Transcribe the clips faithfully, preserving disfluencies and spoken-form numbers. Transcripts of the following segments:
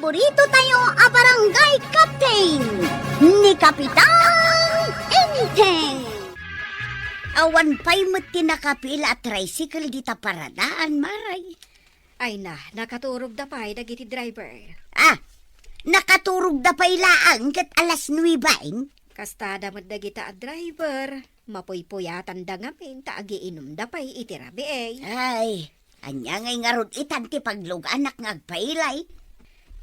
Burrito tayo a barangay captain, ni Kapitan Enteng. Awan pay met ti nakapila a tricycle dita paradaan, Maray. Ay na, nakaturogda pay dagiti driver. Ah, nakaturogda pay laeng ket alas nuebaen? Kastada met dagita a driver, mapuypuyatanda ngamin ta agiinumda pay iti rabii. Ay, ania ngay ngarud itan ti pagluganak nga agpailay?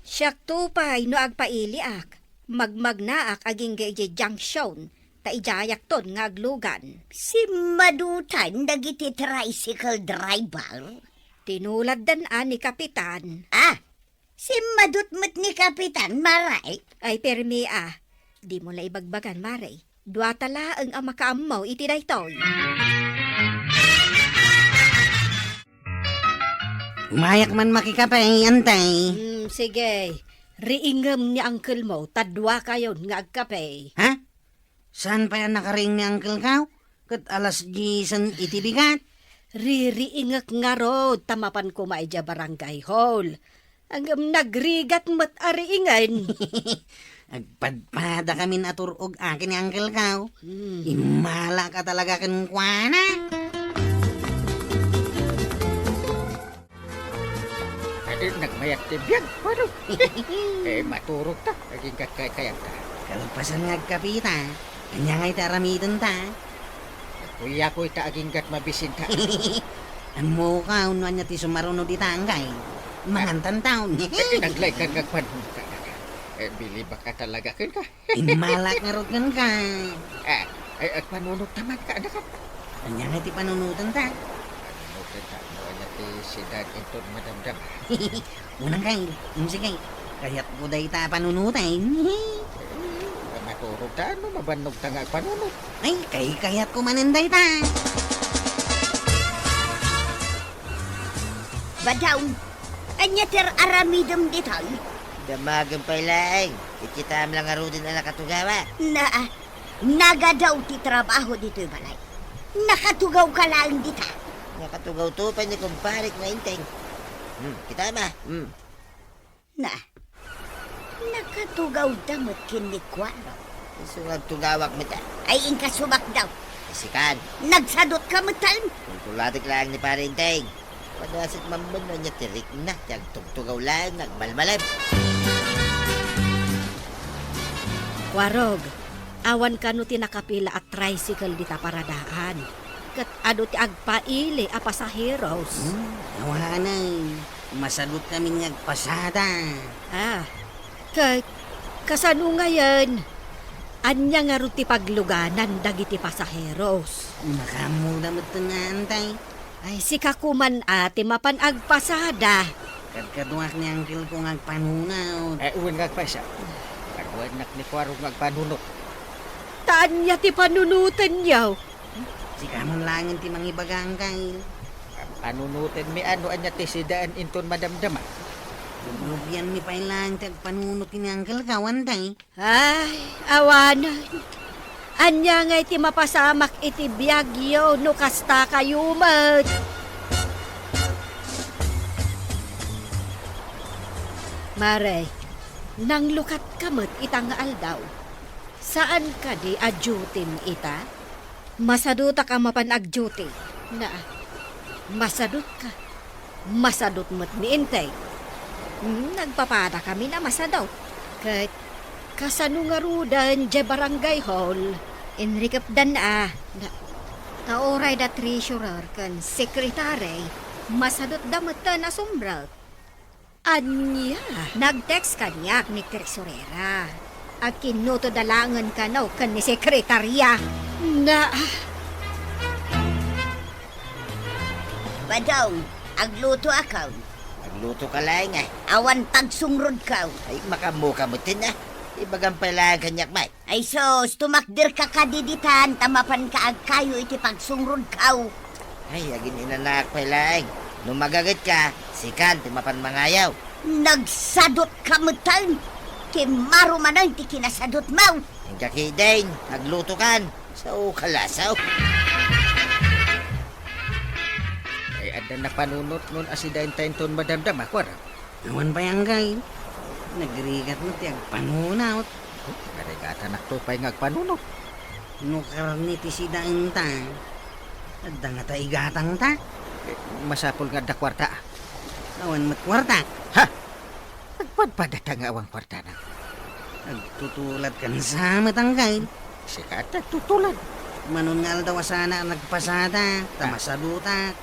Siakto pay no agpailiak, magmagnaak agingga idiay junction, ta idiayakton nga aglugan. Simmadutan dagiti tricycle driver? Tinuladdan a ni Kapitan. Ah, simmadut met ni Kapitan, Maray? Ay, permi a. Dimo la ibagbagan, Maray. Duata laeng a makaammo iti daytoy. Umayak man makikape, Antay. Hmm, sige. Riingem ni uncle mo, ta duakayon nga agkape. Ha? Saan pay a nakariing ni uncle ko? Ket alas diesen iti bigat. Ririingek ngarud ta mapan koma idiay barangay hall. Ngem nagrigat met a riingen. Agpadpada kamin a tur-og akin ni uncle ko. Hmm. Immala ka talaga kenkuana. Adi, nagmayat ti biag, Warog. Eh, maturog ta. Agingga kaykayat ta. Kalpasan nga agkape ta, ania ngay ti aramiden ta? Kuyakoy ta aginggat mabisin ta. Ammo ka, no ania ti sumaruno dita, anggay. Mangantan taon. Eh, naglay ka nga agpanunot ka. Eh, bilibak ka talaga kenka. Immalak ngarud kenka. Ah, ay, agpanunot ta man ka, anak. Ania nga ti panunoten ta? Panunoten ta, no ania ti sidaen inton madamdama. Unang kay, mm, sige. Kayatko dayta panunoten. Eh, maturog ta, no mabannog ta nga agpanunot. Ay, kay kayatko manen dayta. Badaw, ania ti ar-aramidem ditoy? Damagem pay laeng. Kitkitaem la ngaruden a nakatugawak. Na, nagadaw ti trabaho ditoy balay. Nakatugawka laeng dita. Nakatugawto pay ni kumparek nga Enteng. Hmm, kitaem a. Hmm. Na, nakatugawda met ken ni Kuarog. Isu nga agtugawak met a. Ay, inka sumakdaw. Isikan. Nagsadutka metten. Tultulatek laeng ni Pare Enteng. Padasek man no ania ti rikna ti agtugtugaw laeng nga agmalmalem. Kuarog, awan kano ti nakapila a tricycle dita paradaan. Ket adu ti agpaili a pasaheros. Hmm, awanen. Masadut kami nga agpasada. Ah, ket kasano ngayen? Ania ngarud ti pagluganan dagiti pasaheros? Makaammoda metten nga, Antay. Ay, sika koman a ti mapan agpasada. Kadkaduak ni uncle ko nga agpanunot. Eh, wen nga agpaysa. Kaduaennak ni Kuarog nga agpanunot. Ta ania ti panunotenyo? Sika man laengen ti mangibaga, uncle. Panunotenmi a no ania ti sidaen inton madamdama. Rubrubianmi pay laeng ti agpanunot ken ni uncle ko, Antay. Ay, awanen. Ania ngay ti mapasamak iti biagyo no kastakayo met? Mare, nanglukatka met ita nga aldaw. Saan kadi a duty-m ita? Masadutak a mapan ag-duty. Na, masadutka. Masadut met ni Enteng. Hmm, nagpapada kami a masadut. Ket kasano ngaruden diay barangay hall? Inrikepdan a. Na, ta uray da treasurer ken secretary, masadutda metten a sumrek. Ania? Nag-text kaniak ni treasurera. Agkinnutoda laengen kano ken ni sekretaria. Na, Badong, aglutoakon. Aglutoka laeng a. Awan pagsungrod ko. Ay, makaammoka metten a. Ibagam pay laeng kaniak met. Ay sus, tumakderka kadi ditan ta mapanka agkayo iti pagsungrodko. Ay, agin-inanaak pay laeng. No magagetka, sikan ti mapan mangayo. Nagsadutka metten. Ti marumanen ti kinasadutmo. Inka ketdin, aglutokan. Sao ka lasaw. Ay, adda napanunotmon a sidaentayo inton madamdama, Kuarog? Awan pay anggay. Nagrigat met ti agpanunot. Narigatanakto pay nga agpanunot. No karne ti sidaenta, adda ngata igatangta? Eh, masapul nga adda kuarta. Awan met kuarta. Ha? Agpadpadata nga awan kuartana. Agtutuladkan sa met, angkel. Sika ti agtutulad. Manon nga aldaw a saanak nagpasada, ta masadutak.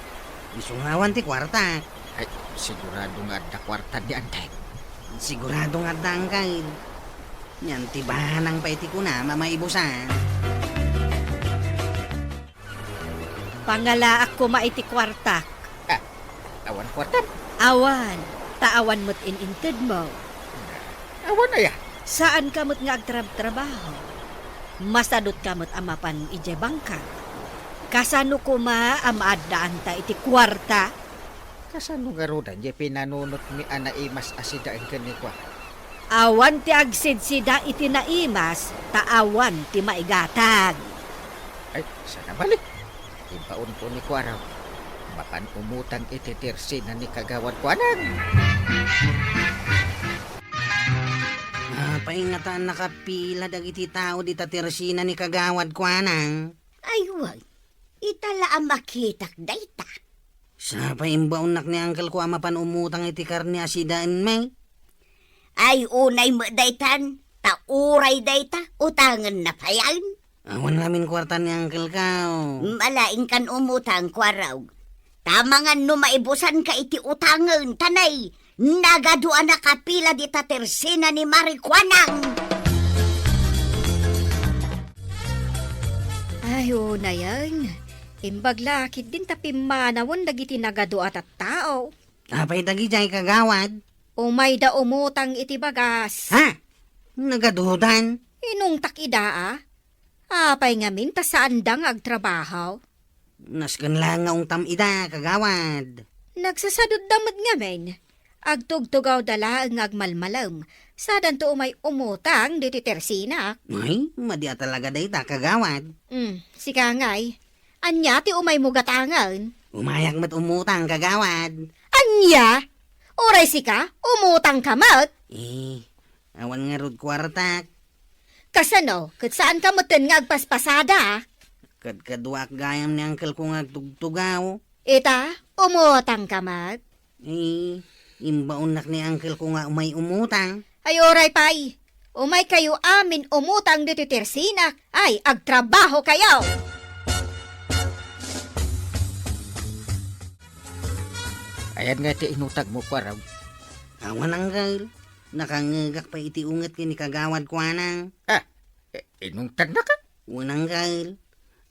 Isu nga awan ti kuartak. Ay, sigurado nga adda kuarta ni Antek. Sigurado nga adda, angkel. Nian ti banang pay ti kunam a maibusan. Pangalaak koma iti kuartak. Ah, awan kuartam? Awan, ta awan met in-intedmo. Awan aya? Saanka met nga agtrabtrabaho. Masadutka met a mapan idiay bangka. Kasano koma a maaddaanta iti kuarta? Kasano ngaruden diay pinanunotmi a naimas a sidaen ken ni kuarta? Awan ti agsidsida iti naimas, ta awan ti maigatang. Ay, saan a bali? Ibaonko ni kuarta. Mapan umutang iti tersina ni kagawad kuanang. Apay ngata a nakapila dagiti tao dita tersina ni kagawad kuanang? Ay, wen. Ita la a makitak dayta. Sapay imbaonnak ni angkelko a mapan umutang iti karne a sidaenmi. Ay, unay met daytan, ta uray dayta, utangenna payen. Awan ngamin kuarta ni angkelko. Malaingkan umutang, kuarog. Ta mangan no maibusanka iti utangen, ta nay, nagadu a nakapila dita tersina ni Mari Kuanang. Ay, unayen. Imbag la ketdin ta pimmanawen dagiti nagadu a tattao. Apay dagidiay, kagawad? Umayda umutang iti bagas. Ha? Nagadudan? Inungtak ida, a? Apay ngamin ta saanda nga agtrabaho? Nasken laeng nga ungtam ida, kagawad. Nagsasadutda met ngamin. Agtugtugawda laeng nga agmalmalem, sadanto umay umutang ditoy tersinak. Ay, madi a talaga dayta, kagawad. Hmm, sika ngay. Ania ti umaymo gatangen? Umayak met umutang, kagawad. Ania? Uray sika, umutangka met? Eh, awan ngarud kuartak. Kasano, ket saanka metten nga agpaspasada? Kadkaduaak gayam ni angkelko nga agtugtugaw. Ita, umutangka met? Eh, imbaonnak ni angkelko nga umay umutang. Ay, uray pay. Umaykayo amin umutang ditoy tersinak. Ay, agtrabahokayo! Ayan nga ti inutangmo, kuarog. Awan, angkel. Nakangngegak pay iti unget ken ni kagawad kuanang. Ah, eh, inungtannaka? Wen, angkel.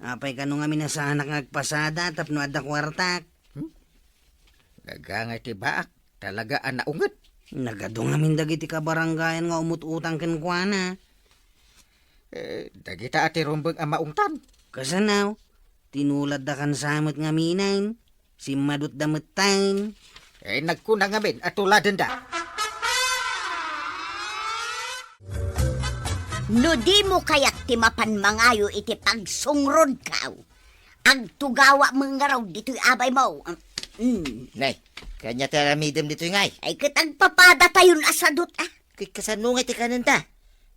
Apay kano ngamin a saanak nga agpasada tapno adda kuartak? Hmm? Nagangay ti baak, talaga a naunget. Nagadu ngamin dagiti kabarangayan nga umut-utang kenkuana. Eh, dagita a ti rumbeng a maungtan. Kasano? Tinuladda kansa met ngaminen. Simmadutda metten. Eh, nagkuna ngamin a tuladenda. No dimo kayat ti mapan mangayo iti pagsungrodko, agtugawak met ngarud ditoy abaymo. Mm. Nay, ania ti aramidem ditoy ngay? Ay, ket agpapadatayon a sadut, a. Ket kasano nga ti kanenda?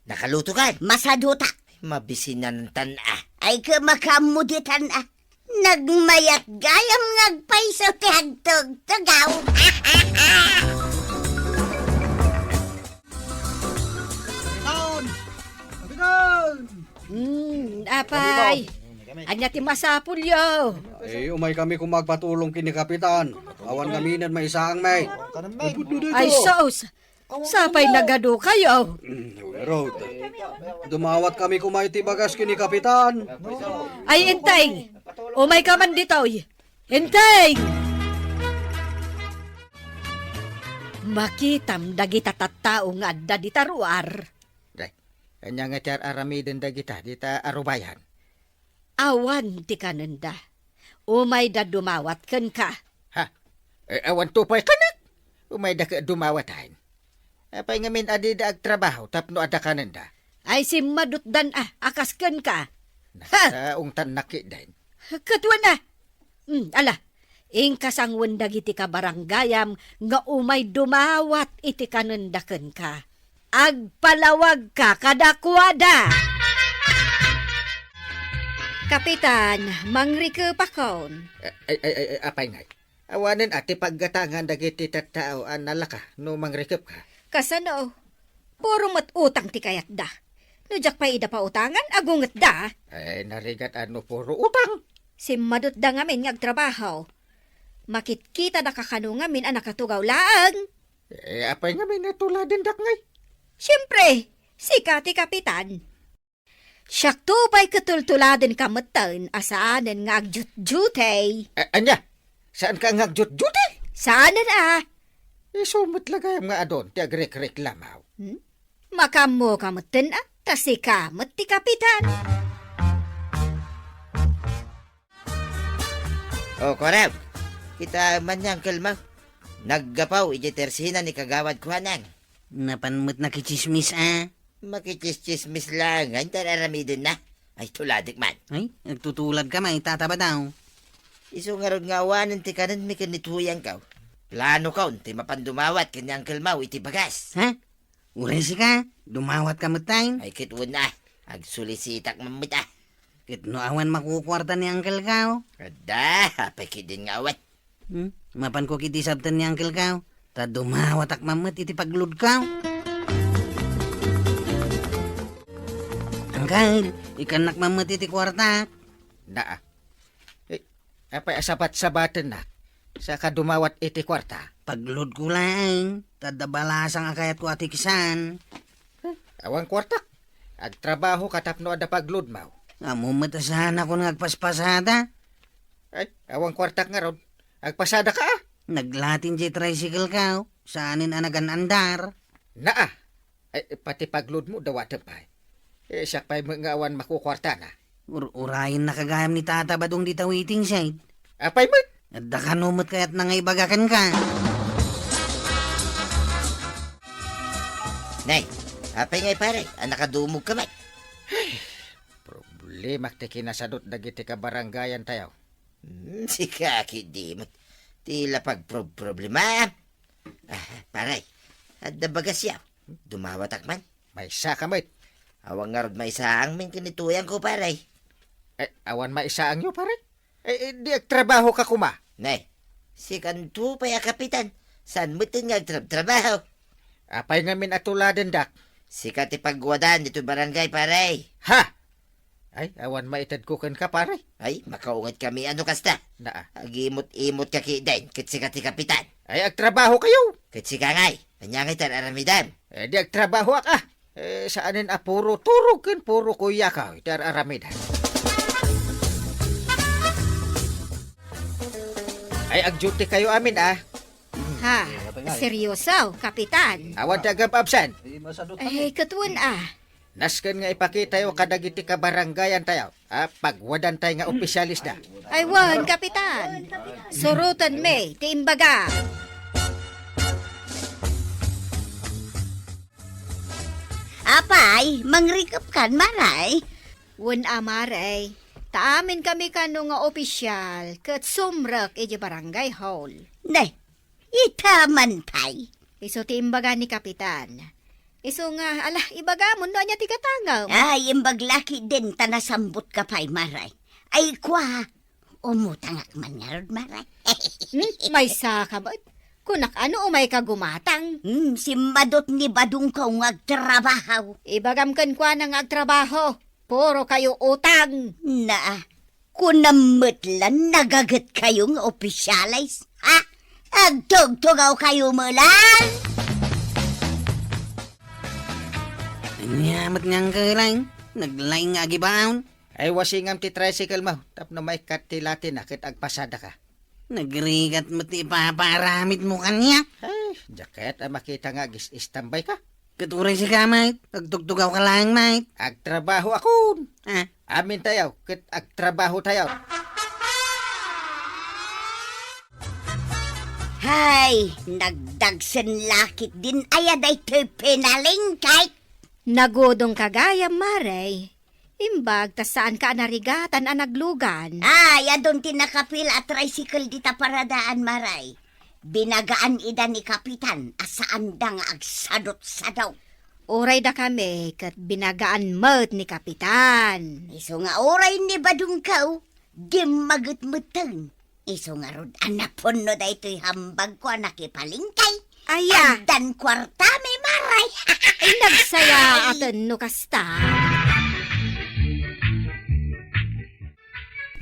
Nakalutokan? Masadutak. Mabisinantan, a. Ay, ket makaammo ditan, a. Nagmayat gayam nga agpayso ti agtugtugaw. Kapitan! Kapitan! Hmm, apay. Ania ti masapulyo? Eh, umay kami koma agpatulong ken ni Kapitan. Awan ngaminen maisaangmi. Ay, sus! Sapay nagadukayo. Mm, ngarud. Dumawat kami koma iti bagas ken ni Kapitan. Ay, Enteng! Umayka man ditoy! Enteng! Makitam dagita tattao nga adda dita ruar. Day, ania nga ti ar-aramiden dagita dita a rubayan? Awan ti kanenda. Umayda dumawat kenka. Ha? Eh, awan to pay kanak? Umayda ket dumawatan. Apay ngamin a dida agtrabaho tapno adda kanenda? Ay simmadutdan a, a kas kenka. Ha? Nasaungtan nakitdan. Ket wen a. Hmm, ala, inka sangwen dagiti kabarangayam nga umay dumawat iti kanenda kenka. Agpalawagka kadakuada. Kapitan, mangrikepakon. Ay, ay, ay, ay, apay ngay? Awanen a ti paggatangan dagiti tattao a nalaka no mangrikepka. Kasano? Puro met utang ti kayatda. No diak pay ida pautangan, agungetda. Ay, narigat a no puro utang. Simmadutda ngamin nga agtrabaho. Makitkitada kakano ngamin a nakatugaw laeng. Eh, apay ngamin a tuladendak ngay? Siempre, sika ti kapitan. Siakto pay ket tultuladenka metten a saanen nga agjutjutey. A-, ania? Saanka nga agjutjutey? Saanen a. Isu met la gayam nga adun ti agrekreklamaw. Hmm? Makaammoka metten a, ta sika met ti kapitan. O, kuarem, kita man ni Uncle Mau. Naggapu idiay tersina ni Kagawad Kuanang. Napan met nakitsismis a. Makitsismis laeng nga inter aramidenna. Ay, tuladek man. Ay, nagtutuladka man, Tata Badaw. Isu ngarud nga awanen ti kanenmi ken ni Tuyangko. Planokon ti mapan dumawat ken ni Uncle Mau iti bagas. Ha? Uray sika, dumawatka metten? Ay, ket wen a, agsolisitak man met a. Ket no awan makukuarta ni Uncle Kao? Adda, apay ketdin nga awan. Hmm? Mapanko iti sabten ni Uncle Kao, ta dumawatak man met iti pagloadko. Uncle, ikkannak man met iti kuartak. Naa. Eh, apay a sabat-sabatennak? Saka dumawat iti kuarta? Pagloadko laeng, ta adda balasang a kayatko a tiksan. Eh, awan kuartak. Agtrabahoka tapno adda pagloadmo. Ammom met a saanakon nga agpaspasada. Ay, awan kuartak ngarud. Agpasadaka a. Naglatin diay tricycle-ko, saanen a nagan-andar. Naa. Ay, pati pagloadmo, dawatem pay. Eh, siak pay met nga awan makukuartana. Ur-, urayennaka gayam ni Tata Badong dita waiting shed. Apay met? Adda kano met kayatna nga ibaga kenka. Nay, apay ngay pare, a nakadumogka met? Problemak ti kinasadut dagiti kabarangayantayo. Hmm, sika ketdi met ti lapag prob-, problema. Ah, pare, adda bagasyo. Dumawatak man. Maysaka met. Awan ngarud maisaangmin ken ni Tuyangko, pare. Eh, awan maisaangyo, pare? Eh, eh, di agtrabahoka koma. Ne, sikanto pay a kapitan. Saan metten nga agtrabtrabaho? Apay ngamin a tuladendak? Sika ti pagwadan ditoy barangay, pare. Ha? Ay, awan maitedko kenka, pare. Ay, makaungetkami a no kasta. Naa. Agimot-imotka ketdin, ket sika ti kapitan. Ay, agtrabahokayo. Ket sika ngay, ania ngay ti ar-aramidem? Eh, di agtrabahoak a. Eh, saanen a puro turog ken puro kuyakaw ti ar-aramidem. Ay, agdutikayo amin a. Ha? Seryoso, kapitan? Awan ti agab-absent. Ay, ket wen a. Nasken nga ipakitayo kadagiti kabarangayantayo a pagwadantay nga opisyalisda. Ay wen, kapitan. Surotenmi ti imbaga. Apay, mangrikepkan, Maray? Wen a, Maray. Ta aminkami kano nga opisyal ket sumrek idiay barangay hall. Ne, ita man pay. Isu ti imbaga ni kapitan. Isu nga, ala, ibagamon no ania ti gatangem. Ay, imbag la ketdin ta nasambotka pay, Maray. Ay, kua, umutangak man ngarud, Maray. Hmm, maysaka met. Kunak a no umayka gumatang. Hmm, simmadut ni Badongko nga agtrabaho. Ibagam kenkuana nga agtrabaho. Puro kayo utang. Naa, kunam met la nagagetkayo nga opisyales, ha? Agtugtugawkayo met lang! Ania met nga angkelay, naglaing nga agibaon? Ay, wasingam ti tricycle mo, tapno maikkat ti latina ket agpasadaka. Nagrigat met ti ipapaaramidmo kaniak. Ay, diak kayat a makita nga agis-istambayka. Ket uray sika, mate, agtugtugawka laeng, mate. Agtrabahoakon. Ah. Amintayo, ket agtrabahotayo. Hay, nagdagsen la ketdin aya daytoy pinalengke. Nagudongka gayam, Mare. Imbag ta saanka a narigatan a naglugan. Ay, adun ti nakapila a tricycle dita paradaan, Mare. Binagaan ida ni Kapitan a saanda nga agsadutsadut. Uray dakami ket binagaan met ni Kapitan. Isu nga uray ni Badongko, dimmaget metten. Isu ngarud a napunno daytoy hambagko a nakipalengke. Aya. Addan kuartami, maray. Ay, nagsayaaten no kasta.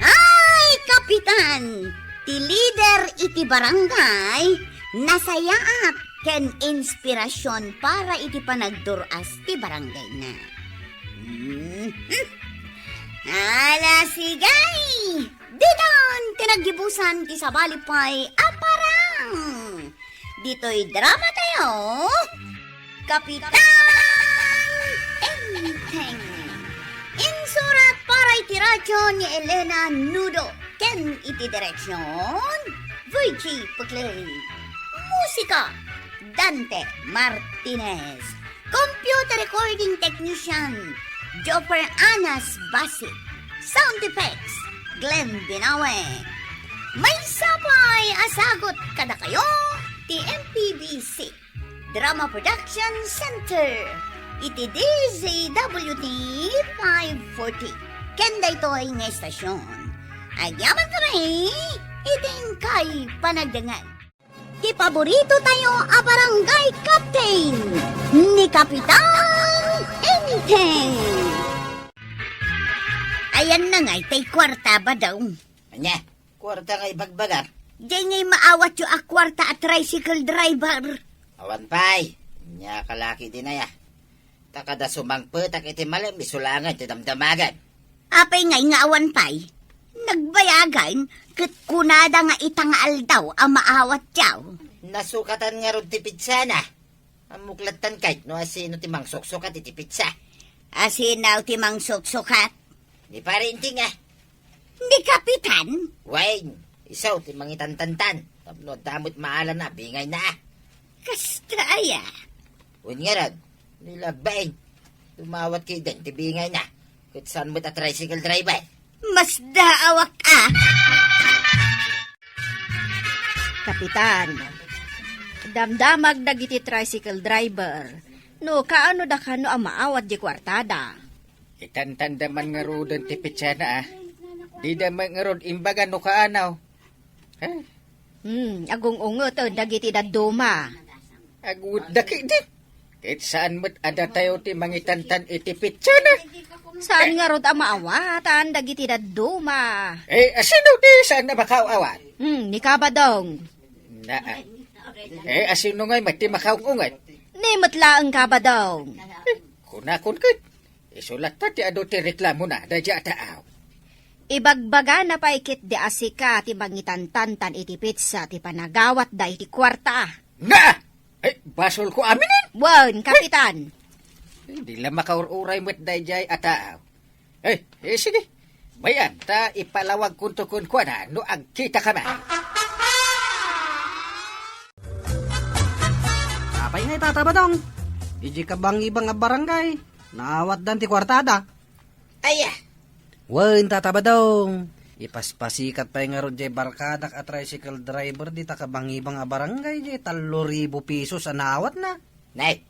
Ay, Kapitan! Ti lider iti barangay, nasayaat ken inspirasyon para iti panagdur-as ti barangayna. Mhm. Ala, sige! Ditan ti naggibusan ti sabali pay a parang! Ditoy drama tayo, Kapitan Enteng. Insurat para iti radyo ni Elena Nudo ken iti direksyon, Virgie Puclay. Musika, Dante Martinez. Computer recording technician, Joffer Anas Basit. Sound effects, Glenn Binawe. Maysa pay a sagut kadakayo ti M P B C Drama Production Center iti D Z W T five forty. Ken daytoy nga estasyon, agyaman kami iti inkay panagdengngeg. Ti paborito tayo a barangay captain, ni Kapitan Enteng. Ayan na ngay tay kuarta, Badong. Ania? Kuarta nga ibagbagam? Diay ngay maawatyo a kuarta a tricycle driver. Awan pay. Ania ka laki dinaya? Ta kada sumangpetak iti malem, isu laeng ti damdamagan. Apay ngay nga awan pay? Nagbayagan, ket kunada nga ita nga aldaw a maawatyo. Nasukatan ngarud ti pitsana. Ammok lattan kay no asino ti mangsuksukat iti pitsa. Asino ti mangsuksukat? Ni Pare Inting, ah. Ni Kapitan? Wen, isu ti mangitantantan. Tapno adda met maalana, bingayna, ah. Kasta aya? Wen ngarud, ni Labbain. Tumawat kay den ti bingayna. Ket saan met a tricycle driver. Masdaawak, ah. Kapitan, damdamag dagiti tricycle driver. No, kaano da kano a maawat di kuartada? Itantanda man ngaruden ti pitsana, ah. Dida man ngarud imbaga no kaano. Eh? Hmm, agung-ungeten dagiti dadduma. Agud dagiti. Ket saan met a datayo ti mangitantan iti pitsana? Saan ngarud a maawatan dagiti dadduma? Eh, asino ti saan a makaawat? Hmm, ni Kabadong. Na, eh, asino ngay met ti makaung-unget? Ni met laeng Kabadong. Eh, kunakon ket, isu latta ti adu ti reklamona, daydiay a taaw. Ibagbagana pay ket di a sika ti mangitantantan iti pitsa ti panagawatda iti kuarta. Na! Eh, basolko aminen? Wen, Kapitan. Eh, di la makaur-uray met daydiay a taaw. Eh, eh, sige. Bay-am, ta ipalawagkonto kenkuana no agkitakaman. Apay ngay, Tata Badong? Idiay kabangibang a barangay, naawatdan ti kuartada. Aya. Wen, Tata Badong. Ipaspasikat pay ngarud jay barkadak a tricycle driver dita kabangibang a barangay jay tallo ribu pesos a naawatna. Nay,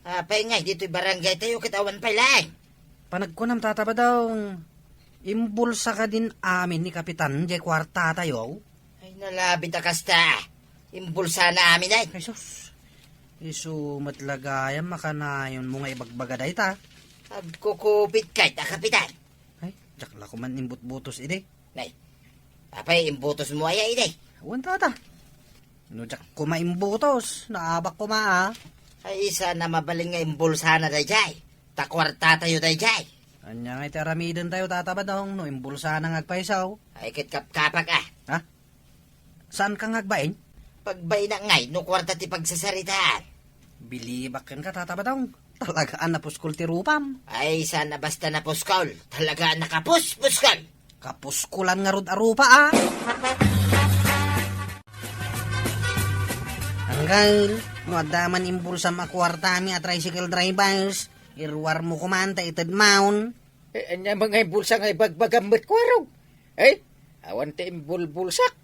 apay ngay ditoy barangay tayo ket awan pay laeng? Panagkunam, Tata Badong, imbulsa kadin amin ni Kapitan jay kuarta tayo. Ay, nalabit a kasta. Imbulsana amin ay. Ay, sus. Isu met la gayam makanayonmo nga ibagbaga dayta. Agkukupit kay ta, Kapitan. Ay, diak la koman imbutbutos idi. Nay, apay imbutosmo aya idi? Wen, Tata. No diak koma imbutos, naabak koma, ah. Ay, saan a mabalin nga imbulsana daydiay. Ta kuarta tayo daydiay. Ania ngay ti aramiden tayo, Tata Badong, no imbulsana nga agpayso? Ay, ket kapkapak, ah. Ha? Saanka nga agbain? Pagbaina ngay no kuarta ti pagsasaritaan. Bilibak kenka, Tata Badong. Talaga a napuskol ti rupam. Ay, saan a basta napuskol. Talaga a nakapuspuskol. Kapuskulan ngarud a rupa, ah. Anggal, no adda man imbulsam a kuartami a tricycle drivers, iruarmo koman ta itedmon. Eh, ania man nga imbulsa nga ibagbagam met, kuarog? Eh, awan ti imbulbulsak.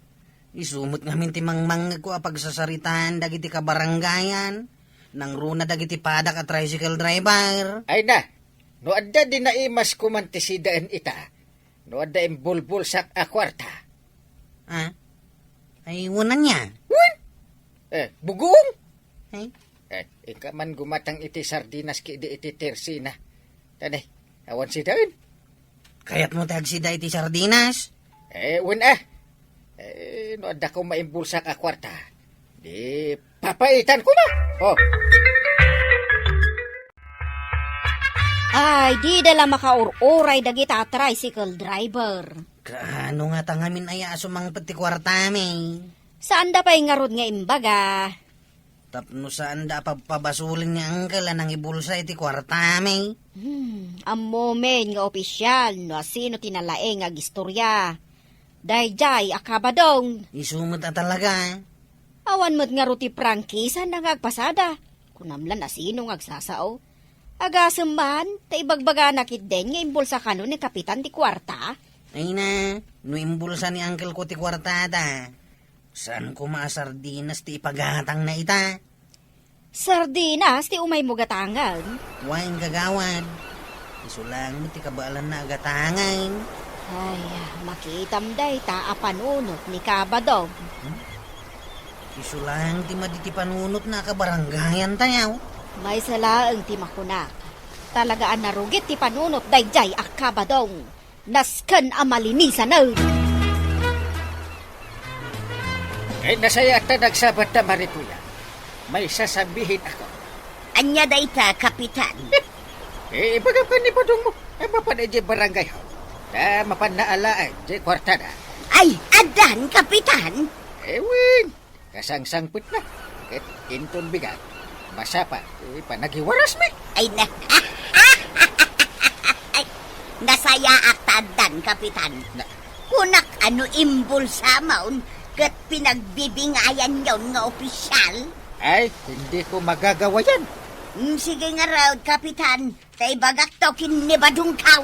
Isu met ngamin ti mangmangngegko a pagsasaritaan dagiti kabarangayan. Nangruna dagiti padak a tricycle driver. Ay na, no adda di naimas ko man ti sidaen ita, no adda imbulbulsak a kuarta. Ah? Ay, wen ania? Wen? Eh, bugoong? Ay? Eh, inka man gumatang iti sardinas kidi iti tersina. Tani, awan sidaen. Kayatmo ti agsida iti sardinas? Eh, wen a. Eh, no adda ko maimbulsak a kuarta, di papaitan ko na. Oh. Ay, dida la makaur-uray dagita a tricycle driver. Kaano ngata ngamin aya a sumangpet ti kuartami? Saanda pay ngarud nga imbaga. Tapno saanda a pabpabasolin ni Uncle a nangibulsa iti kuartami. Hmm, ammomin nga opisyal no asino ti nalaing nga agistorya. Daydiay a kabadong. Isu met a talaga. Awan met ngarud ti prangkisana nga agpasada. Kunam la no asino nga agsasao. Agasem man, ta ibagbagana ketdin nga imbulsa kano ni Kapitan ti kuarta. Ay na, no imbulsa ni Uncle ko ti kuartada, saan koma a sardinas ti ipagatangna ita? Sardinas ti umaymo gatangen? Wen, kagawad. Isu laeng met ti kabaalanna a gatangen. Ay, makitam dayta a panunot ni Kabadong. Hmm? Isu laeng ti madi ti panunotna a kabarangayantayo. Maysa laeng ti makunak. Talaga a narugit ti panunot daydiay a Kabadong. Nasken a malinisanen. Ay, nasayaat ta nagsabat ta, Marituya. May sasabihin ako. Ania dayta, Kapitan? Eh, ibagam ken ni Badongmo. Eh, mapan idiay barangay hall. Ta mapan naalaen diay kuartada. Ay, addan, Kapitan? Eh, wen. Kasangsangpetna, ket inton bigat, masapa, eh, panagiwarasmi. Ay, na-, ay, nasayaat ta addan, Kapitan. Na- Kunak a no imbulsamon ket pinagbibingayanyon nga opisyal? Ay, hindi ko magagawa yan. Mm, sige ngarud, Kapitan. Ta ibagakto ken ni Badongko.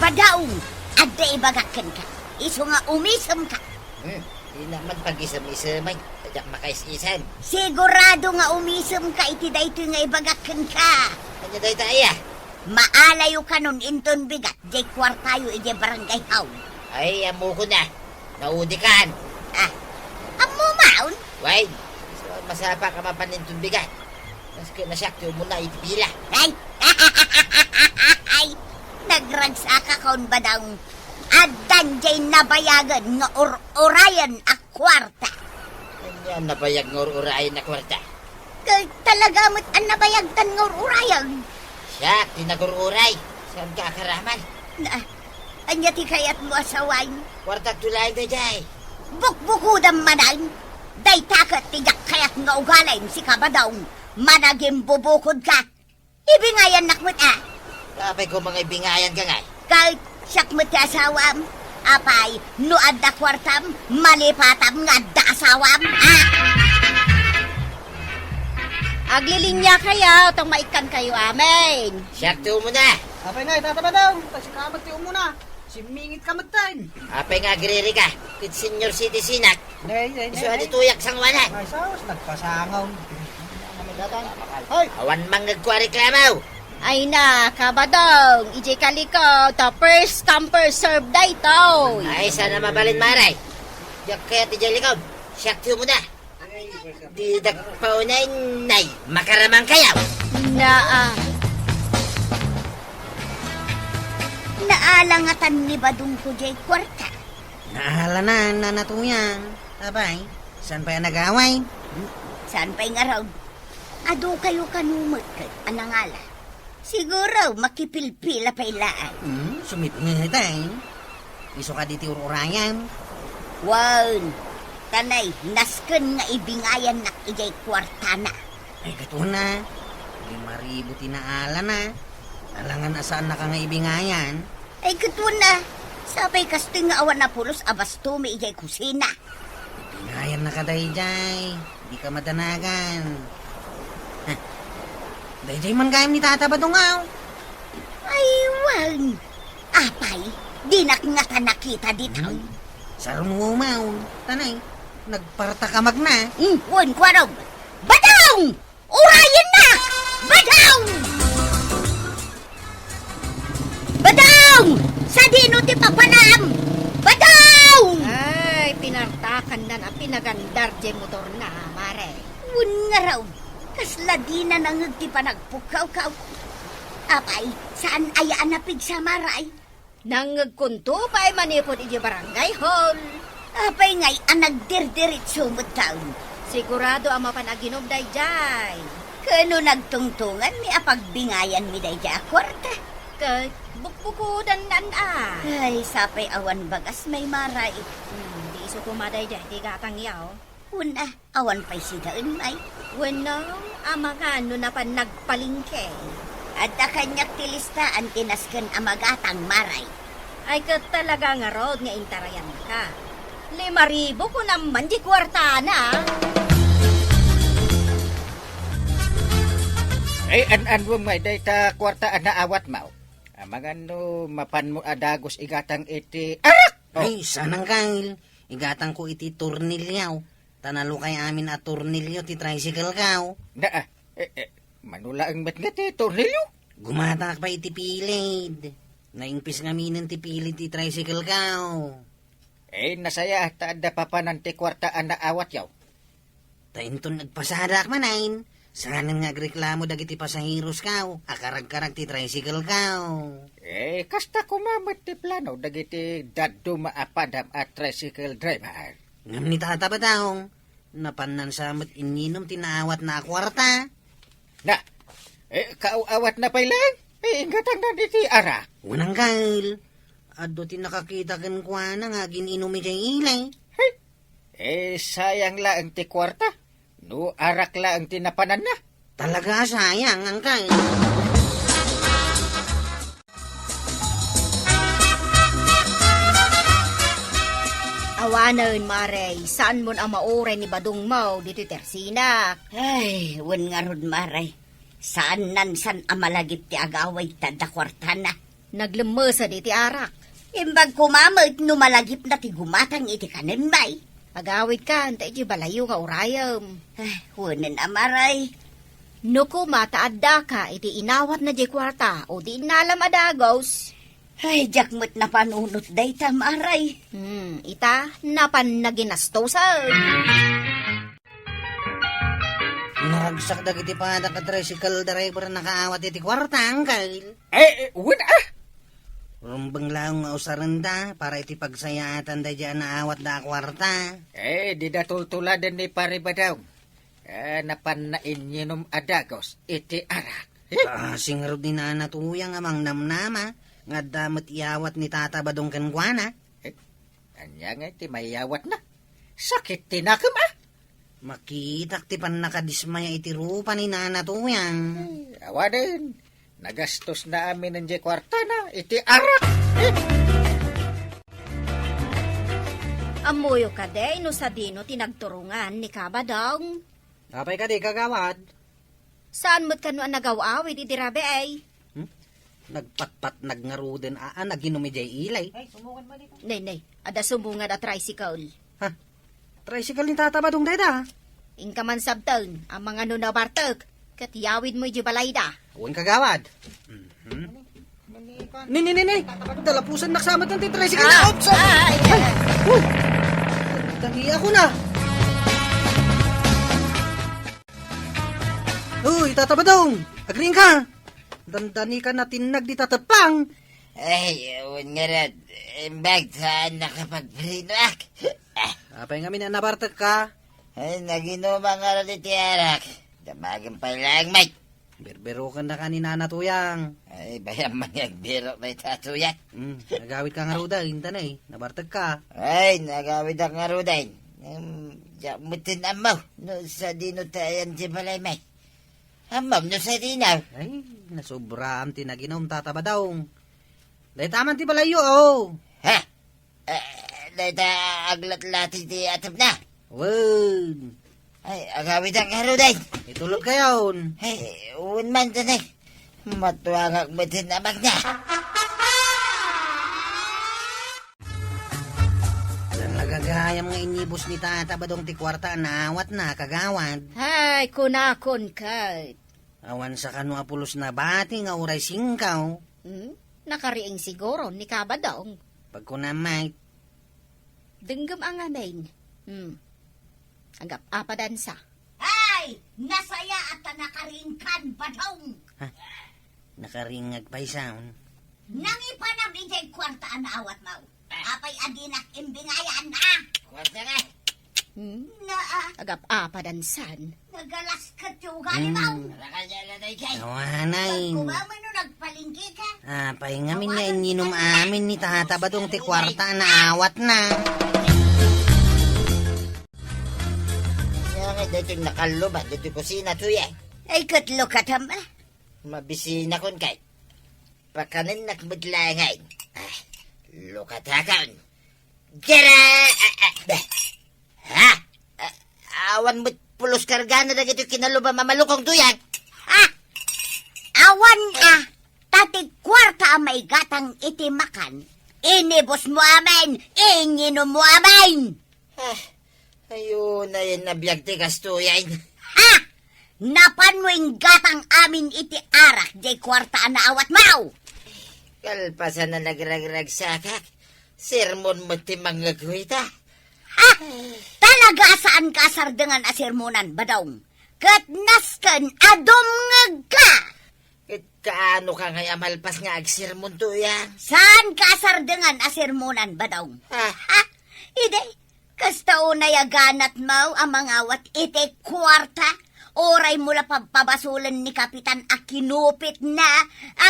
Badong, adda ibagak kenka. Isu nga umisemka. Hmm, dina man pagisem-isemay. Diak makaisisem. Sigurado nga umisemka iti daytoy nga ibagak kenka. Ania dayta aya? Maalayo kanon inton bigat, diay kuartayo idiay barangay hall. Ay, ammokon a. Naudikan. Ah, ammo maon? Wen, so, masapa ka mapan inton bigat. Maski na siak ti umuna iti pila. Ay, ay, nagragsakakon, Badong. Addan diay nabayagen nga ur-urayen a kuarta. Ania nabayag nga ur-urayen a kuarta? Ket talaga met a nabayagtan nga ur-urayen. Siak ti nagur-uray. Saanka a karaman? Na, ania ti kayatmo a sawen? Kuartak to laeng daydiay. Bukbukodam manen. Dayta ket ti diak kayat nga ugalin, sika, Badong. Managimbubukodka. Ibingayannak met a. Apay koma nga ibingayanka ngay? Ket siak met ti asawam. Apay, no adda kuartam, malipatam nga adda asawam, a? Aglilinya kayo, tong maikkan kayo amin. Siak ti umuna. Apay ngay, Tata Badong, ta sika met ti umuna. Simmingit ka met ten. Apay nga agririka, ket senior citizenak. Nay, nay, nay, isu a nay. Ditoyak sanguanan. Ay, sus, nagpasangaw. Ay. Awan mangngegko a reklamo. Ay na, Kabadong, idiay kalikod, ta first come, first serve daytoy. Ay, saan a mabalin, Mare? Diak kayat idiay likod. Siak ti umuna. Didak paunay, nay, makaramang kayo. Naa. Naala ngatan ni Badongko diay kuarta. Naala na, Nana Tuya. Apay, saan pay a nagaway? Saan pay ngarud? Adu kayo kano met ket a nangala. Siguro, makipilpila pay laeng. Hmm, sumitngitay. Isu kadi ti ur-urayan. Wen, ta nay, nasken nga ibingayannak idiay kuartana. Ay, ket wen a. Lima ribu ti naalana. Alangan a saannaka nga ibingayan. Ay, ket wen a. Sapay kastoy nga awan a pulos a bastomi idiay kusina. Ibingayannaka daydiay. Dika madanagan. Heh. Daydiay man gayam ni Tata Badong, aw. Ay, wen. Apay, dinak ngata nakita ditoy. Hmm. Sarungumaw. Tanay. Nagpartak a magna. Hmm, wen, kuarog. Badong! Urayennak! Badong! Badong! Sadino ti papanam? Badong! Ay, pinartakannan a pinagandar diay motorna, mare. Wen ngarud, kasla dina nangngeg ti panagpukkawkaw. Apay, saan aya a napigsa, mare? Nangngegkonto pay manipud idiay barangay hall. Apay ngay a nagdirdiritso met taon? Sigurado a mapan aginom daydiay. Ken no nagtungtunganmi a pagbingayanmi daydiay a kuarta? Ket bukbukodannaan a. Ay, sapay awan bagas, may, mare. Hmm, di isu koma daydiay ti gatangyo. Wen a, awan pay sidaen, may. Wenno, amangan no napan nagpalengke. Adda kaniak ti listaan ti nasken a magatang, mare. Ay, ket talaga ngarud nga intarayannaka. Lima ribu kunam man diay kuartana. Ay, an-anwem ngay dayta kuarta a naawatmo. Amangan no mapanmo a dagus igatang iti arak! Oh. Ay, saan, Angkel. Igatangko iti tornilyo. Ta nalukay amin a tornilyo ti tricycle-ko. Na, ah, eh, eh, mano laeng met nga ti tornilyo? Gumatangak pay iti pilid. Naimpis ngaminen ti pilid ti tricycle-ko. Eh, nasayaat ta adda papanan ti kuarta a naawatyo. Ta inton nagpasadak manen, saanen nga agreklamo dagiti pasaheros-ko a karagkarag ti tricycle-ko. Eh, kasta koma met ti plano dagiti dadduma a padam a tricycle driver. Ngem ni Tata Badong, napanna sa met inninom ti naawatna a kuarta. Na, eh, kaaw-awatna pay laeng? Eh, inggatangna iti arak. Wen, Angkel. Adu ti nakakita kenkuana nga agin-inum idiay ili. Hey, eh, sayang laeng ti kuarta. No arak laeng ti napananna. Talaga a sayang, Angkel. Awanen, mare, saanmon a mauray ni Badongmo ditoy tersinak. Ay, wen ngarud, mare. Saannan san a malagip ti agawid ta adda kuartana. Naglemmesed iti arak. Imbag koma met no malagipna ti gumatang iti kanen, may. Agawidkan ta iti balayyo nga urayem. Ah, wenen a, mare. No koma ta addaka iti inawatna diay kuarta, o di innalam a dagus. Ay, diak met napanunot dayta, mare. Hmm, ita, napan naginastusan. Naragsak dagiti padak a tricycle driver a nakaawat iti kuarta, Angkel. Eh, eh, wen a! Rumbeng laeng nga usarenda para iti pagsayaatan daydiay a naawatda a kuarta. Eh, dida tultuladen ni Pare Badong. Eh, napanna inninom a dagus iti arak. Eh? Kaasi ngarud ni Nana Tuyang a mangnamnama nga adda met iyawat ni Tata Badong kenkuana. Eh? Ania nga iti mayawatna? Sakit ti nakem, a! Makitak ti pannakadismaya iti rupa ni Nana Tuyang. Eh, awanen, nagastosna aminen diay kuartana iti arak. Eh! Ammoyo kadi no sadino ti nagturongan ni Kabadong? Apay kadi, kagawad? Saan met kano a nagaw-awid idi rabii? Hmm? Nagpatpatnag ngaruden a, a naginum idiay ili. Nay, nay, adda sumungad a tricycle. Ha? Tricycle ni Tata Badong dayta? Inka man sabten, amangan no nabartek, ket yawidmo idiay balayda. Wen, kagawad. Mhm. Ni, ni, ni, ni. Talapusannak sa met ti tricycle. Ah, oops, oh. Ah, ay, ay, ay. Huh. Dagi ako na. Uy, Tata Badong! Agriingka! Dandani ka natinnag di tateppang. Ay, wen ngarud, imbag saan nakapagprenoak. Apay ngamin a nabartek ka? Ay, naginuma ngarud iti arak. Damagen pay laeng, Mike. Birbiroken na ka ni Nana Tuyang. Ay, bayam man nga agbirok na ita, Tuyang. Hmm, nagawid ka ngaruden, inta na eh. Nabartek ka. Ay, nagawidak ngaruden. Em, diak metten ammo no sadino ti ayan ti balay, Mike. Ammom no sadino? Ay, nasobraam ti naginum, Tata Badong. Dayta man ti balayyo, oh. Ha? Eh, dayta aglatlati ti atepna? Wen. Ay, agawidak ngaruden. Itulod kayon. Ay, wen man, tanay. Matuangak metten a magna. Talaga Gayam nga inibus ni Tata Badong ti kuarta a naawatna, kagawad. Ay, kunakon ket. Awan sa kano a pulos na bati nga uray singkaw. Hmm? Nakariing siguro ni Kabadong. Pagkunam met. Denggem a ngamin. Hmm. Agap-apadansa. Ay! Nasayaat ta nakariingkan, Badong! Ha? Nakariing nga agpaysaon? Nangipanam idiay kuarta a naawatmo. Apay a dinak imbingayan, ha? Kuarta nga. Hmm? Naa. Agap-apadansan. Nagalas ket ti ugali mo. Hmm. Awanay. Pagkumaman no nagpalingki ka. Apay ngamin nga inyinom amin ni Tata Badong ti kuarta a naawatna. Nga nga daytoy nakallo ba? Daytoy kusina to, eh. Ay, ket lokatan ba? Mabisinakon kay. Pakanennak met laeng. Ah, lokatakon. Dira! Ah, ah, bah. Ha? Ah, awan met pulos kargana dagiti kinalubam a malukong tuyang. Ha? Awan a, ta ti kuarta a maigatang iti makan, inibusmo amin, inyinommo amin. Ah, ayo na yan nabiag ti gastuyan. Ha? Napanmo inggatang amin iti arak jay kuarta a naawatmo? Kalpasan a nagragragsakak, sermon met ti mangngegwita. Ha? Talaga a saanka a sardengan a sermonan, Badong. Ket nasken a dumngegka. Ket kaano ka ngay a malpas nga agsermon, tuyang? Saanka a sardengan a sermonan, Badong. Ah. Ha? Idi, kasta unay a ganatmo a mangawat iti kuarta, uraymo la pabpabasolen ni Kapitan a kinupitna,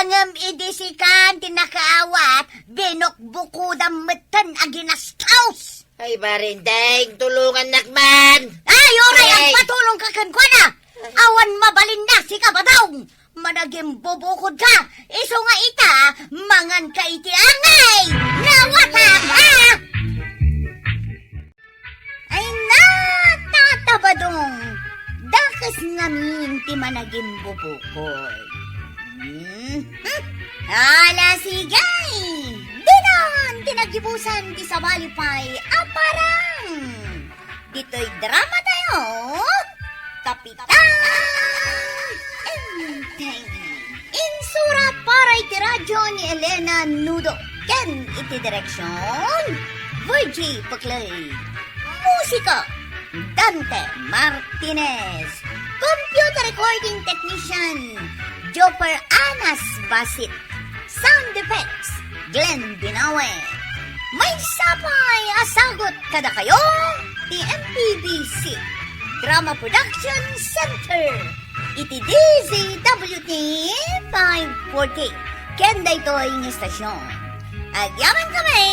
ngem idi sikan ti nakaawat, binukbukodam metten a ginastos. Ay, barindeng, tulongannak man. Ay, uray, ay, agpatulongka kenkuana. Awan mabalinna, sika, Badong. Managimbubukodka, isu nga ita, manganka iti angay. Nawatam, ha? Ay na, Tata Badong, dakes ngamin ti managimbubukod. Hmm? Ala, sige! Dinan ti nagibusan ti sabali pay a parang! Ditoy drama tayo, Kapitan Enteng. Insura para iti radyo ni Elena Nudo ken iti direksyon, Virgie Paclay. Musika, Dante Martinez. Computer recording technician, Joper Anas Basit. Sound effects, Glenn Binawe. Maysa pay a sagut kadakayo ti M P B C Drama Production Center iti D Z W T five forty. Ken daytoy nga istasyon, agyamankami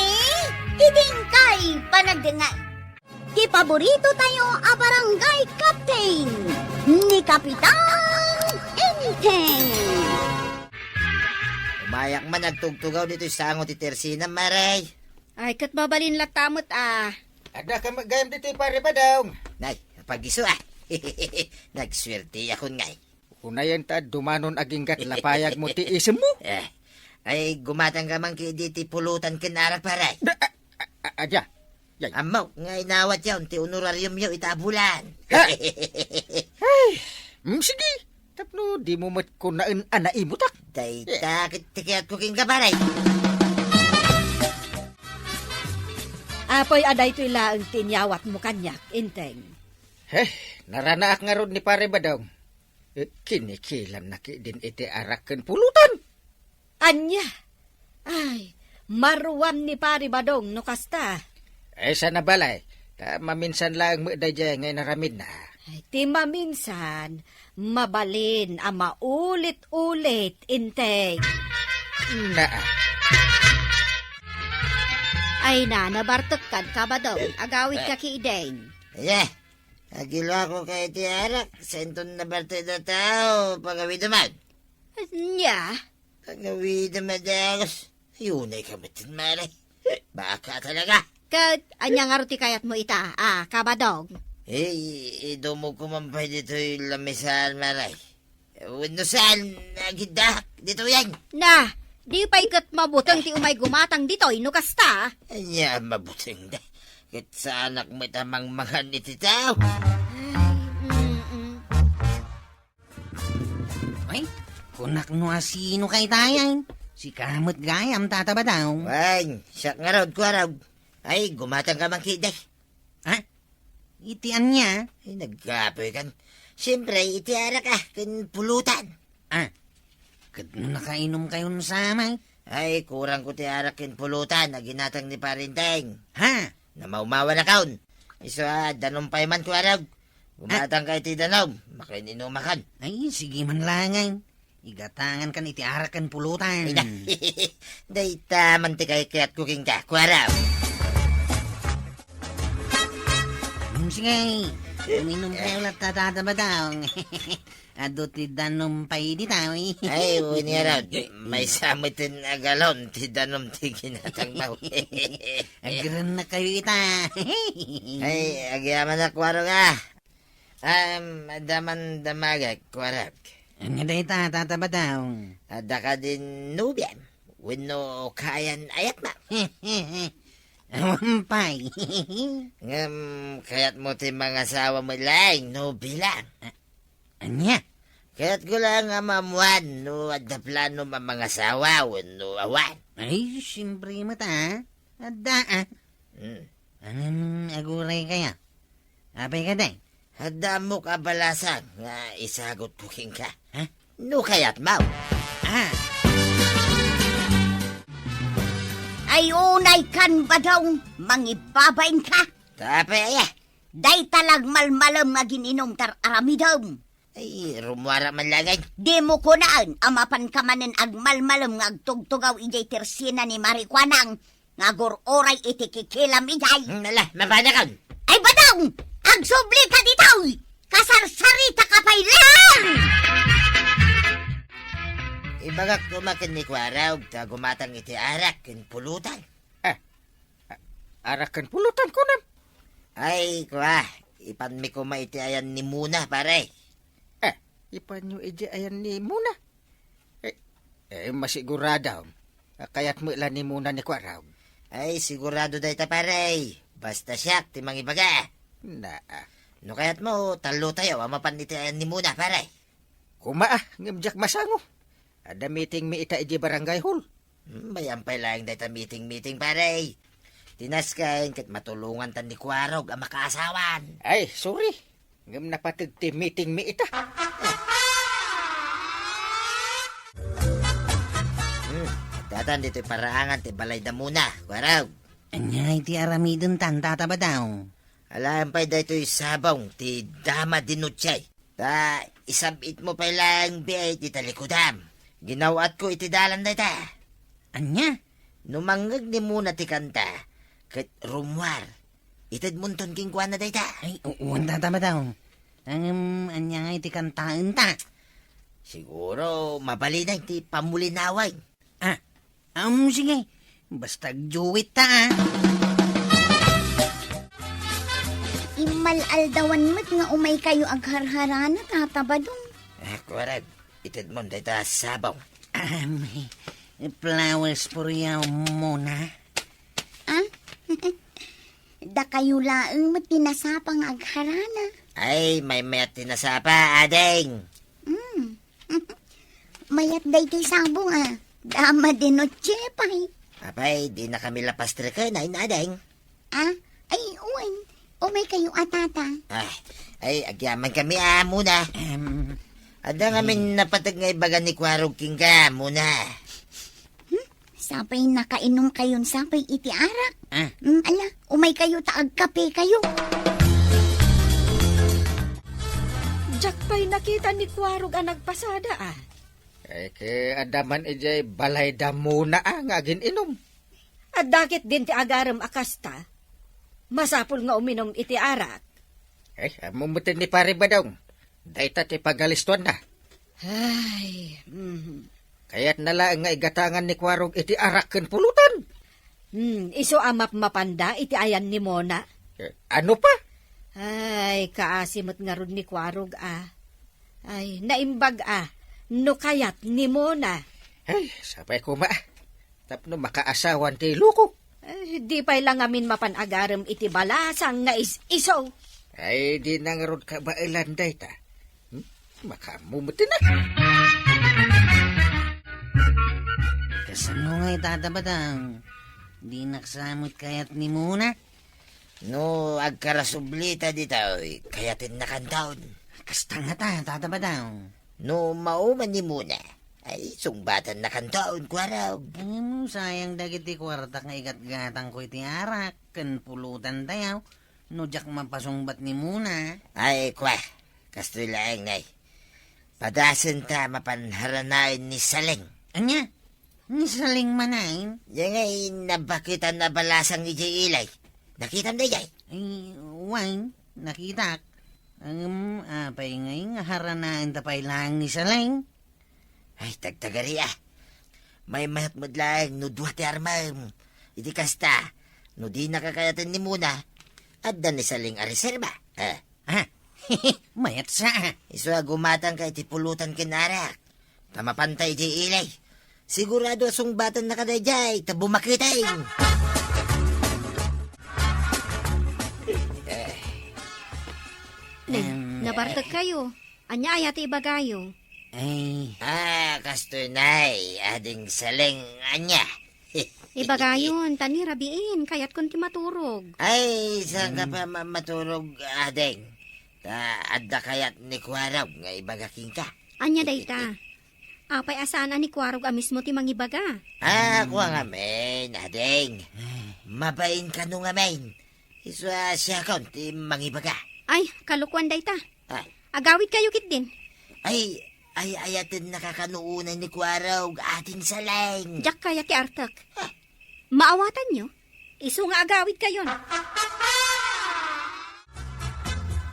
iti inkay panagdengngeg. Ti paborito tayo a barangay captain, ni Kapitan Enteng. Umayak man agtugtugaw ditoy sango ti tersina, Mare. Ay, ket mabalin latta met a. Adda ka met gayam ditoy, Pare Badong. Nay, pagiso, ah. Nagsuerteakon ngay. Unayen ta dumanon aginggat lapayagmo ti isemmo. Eh, ay, gumatang ka man kidi ti pulutan ken arak, Pare. Da, a, a, a, adya. Yay. Ammo nga inawat yaon ti honorarium yo ita a bulan. Ha? Ay, mm, sige. Tapno dimo met kunaen a naimutak. Dayta ket ti kayatko kenka, Pare. Apoy, a daytoy laeng ti inyawatmo kaniak, Enteng. Heh, naranaak ngarud ni Pare Badong. Eh, kinikilanna ketdin iti arak ken pulutan. Ania? Ay, maruam ni Pare Badong no kasta. Eh, sana balay, ta maminsan laeng met daydiay nga inaramidna. Ay, ti maminsan, mabalin a maulit-ulit, Enteng. Naa. Ay na, nabartekkan, Kabadong, agawidka ketdin. Ania? Agiluako ka iti arak, senton nabartek data, pagawidem man. Ania? Pagawidem a dagus. Ay, unay ka met, Mare. Baka talaga. Ket, ania ngarud ti kayatmo ita, a, Kabadong? Eh, i-, idumogko man pay ditoy lamisaan, Mare. Wenno saan, agiddaak ditoyen. Na, di pay ket mabuteng ti umay gumatang ditoy no kasta. Ania a mabutengda? Ket saanak met a mangmangan iti tao. Ay, kunak no asino kay tayan. Sika met gayam, Tata Badaw. Wen, siak ngarud, Kuarog. Ay, gumatang ka man ketdi. Ha? Iti ania? Ay, nagkapoy kan. Siyempre, iti arak, ah, ken pulutan. Ah, ket no nakainom kayon samay? Ay, kurang ko ti arak ken pulutan a ginatang ni Parinteng. Ha? Namawmawan akon. Isu a, danum pay man, Kuarog. Ah. Gumatang ka iti danum. Makain-inumakan. Ay, sige man langay. Igatangan kan iti arak ken pulutan. Ay, da-, dayta man ti kaikayatko kenka, Kuarog. Hmm, sige. Uminom kayo latta, Tata Badaw. Adu ti danum pay dita, eh. Ay, wen ngarud. Maysa met ti galon ti danum ti ginatangmo. Agrenna kayo ita. Ay, agyamanak, Kuarog, ah. Am, adda man damagek, Kuarog. Ania dayta, Tata Badaw? Adda kadin nobiam wenno kayan-ayatmo? Awan pay. Ngem kayatmo ti mangasawa met laeng no bilang? A-, ania? Kayatko laeng a maammuan no adda planom a mangasawa wenno awan. Ay, siyempre met, a. Adda, a. Hmm. Ngem aguray kaya? Apay kadi? Adda ammok a balasang nga isagutko kenka. Ha? No kayatmo. Ah. Ay, unay kan, Badaw, mangibabain ka. Ta apay aya? Dayta la agmalmalem nga agin-inum ti ar-aramidem. Ay, rummuarak man laeng. Dimo kunaen a mapanka manen agmalmalem nga agtugtugaw idiay tersina ni Marikuanang nga agur-uray iti kikilam idiay. Hmm, ala, mapanakon. Ay, Badaw! Agsubli ka ditoy! Kasarsarita ka pay laeng! Ibagak koma ken ni Kuarog ta gumatang iti arak ken pulutan. Ah, a-, arak ken pulutan, kunam? Ay, kua, ipanmi koma iti ayan ni Mona, pare. Eh, ipanyo iti ayan ni Mona? Eh, eh, masigurado. Kayat met la ni Mona ni Kuarog. Ay, sigurado dayta, pare. Basta siak ti mangibaga. Naa. No kayatmo, tallotayo a mapan iti ayan ni Mona, pare. Koma, ah, ngem diak masango. Adda meeting mi ita iti barangay hall. Hmm, bay-am pay laeng dayta meeting-meeting, pare. Ti nasken ket matulongantan ni Kuarog a makaasawan. Ay, sorry. Ngem napateg ti meeting mi ita. Hmm, addatan ditoy paraangan ti balay da Mona, Kuarog. Ania iti aramidenta, Tata Badaw? Alaem pay daytoy sabong ti Dama de Noche. Ta isab-itmo pay laeng biit iti talikudam. Ginaw-atko iti dalan dayta. Ania? No mangngeg ni Mona ti kanta, ket rummuar, itedmonton kenkuana dayta. Ay, u-, uwan, Tata Badaw. Ngem, ania nga iti kantaenta? Siguro, mabalinen ti pammulinawen. Ah, um, sige. Basta agduet ta, ah. Immal-aldawan met nga umaykayo agharharana, Tata Badong. Ah, Kuarog, itedmon dayta a sabong. Um, flowers for you, Mona. Ah? Dakayo laeng met ti nasapa nga agharana. Ay, maymayat ti nasapa, ading. Mm. Mayat daytoy sabong, ah. Dama de noche pay. Apay, dinakami la pastreken, ay, ading. Ah? Ay, wen. Umaykayo a, Tata. Ah, ay, agyamankami, ah, Mona. Em. Adda ngamin napateg nga ibaga ni Kuarog kenka, Mona. Hmm? Sapay nakainom kayon sapay iti arak. Ah. Hmm, ala, umaykayo ta agkapekayo. Diak pay nakita ni Kuarog a nagpasada, ah. Ay, ket adda man idiay balay da Mona, ah, nga agin-inom. Adda ketdin ti agarem a kasta. Masapul nga uminom iti arak. Ay, ammom met ni Pare Badong. Dayta ti pagalistuanna. Ay, mhm. Kayatna laeng nga igatangan ni Kuarog iti arak ken pulutan. Hmm, isu a mapmapanda iti ayan ni Mona. Eh, ano pa? Ay, kaasi met ngarud ni Kuarog, ah. Ay, naimbag, ah. No kayat ni Mona. Ay, sapay koma, ah. Tapno makaasawan ti loko. Eh, di pay la ngamin mapan agarem iti balasang nga is-iso. Ay, di na ngarud kabaelan dayta. Hmm? Makaammo met na. Kasano ngay, Tata Badong? Dinak sa met kayat ni Mona? No agkarasublita ditoy, kayatennakanton. Kasta ngata, Tata Badong. No mauman ni Mona, ay, sungbatannakanton, Kuarog. Em, sayang dagiti kuartak nga igatgatangko iti arak ken pulutantayo, no diak mapasungbat ni Mona. Ay, kua, kastoy laeng, nay. Padasenta mapan haranaen ni Saleng. Ania? Ni Saleng manen? Diay nga nabaketan a balasang idiay ilay. Nakitam daydiay? Ay, wen, nakitak. Ngem, apay ngay nga haranaenta pay laeng ni Saleng? Ay, tagtagari, a. Maymayat met laeng no dua ti armem. Iti kasta, no dinaka kayaten ni Mona, adda ni Saleng a reserba. Eh. Ah, mayat sa. Isu a gumatangka iti pulutan ken arak. Ta mapanta idiay ilay. Sigurado a sungbatannaka daydiay, ta bumaketeng. Eh. Ne, em, nabartekkayo. Ania aya ti ibagayo? Ay. Ah, kastoy, nay, Ading Saleng, ania? Ibagayon, ta ni rabiin, kayatkon ti maturog. Ay, saan ka Mm. pa ma-, maturog, Ading? Ta adda kayat ni Kuarog nga ibaga kenka. Ania dayta? Apay a saan a ni Kuarog a mismo ti mangibaga? Ah, kua ngamin, Ading. Mabain kano ngamin. Isu a siakon ti mangibaga. Ay, kalokuan dayta. Ah. Agawidkayo ketdin. Ay, ay, ayatennaka kano unay ni Kuarog, Ading Saleng. Diak kayat ti artek. Ah. Maawatanyo? Isu nga agawidkayon.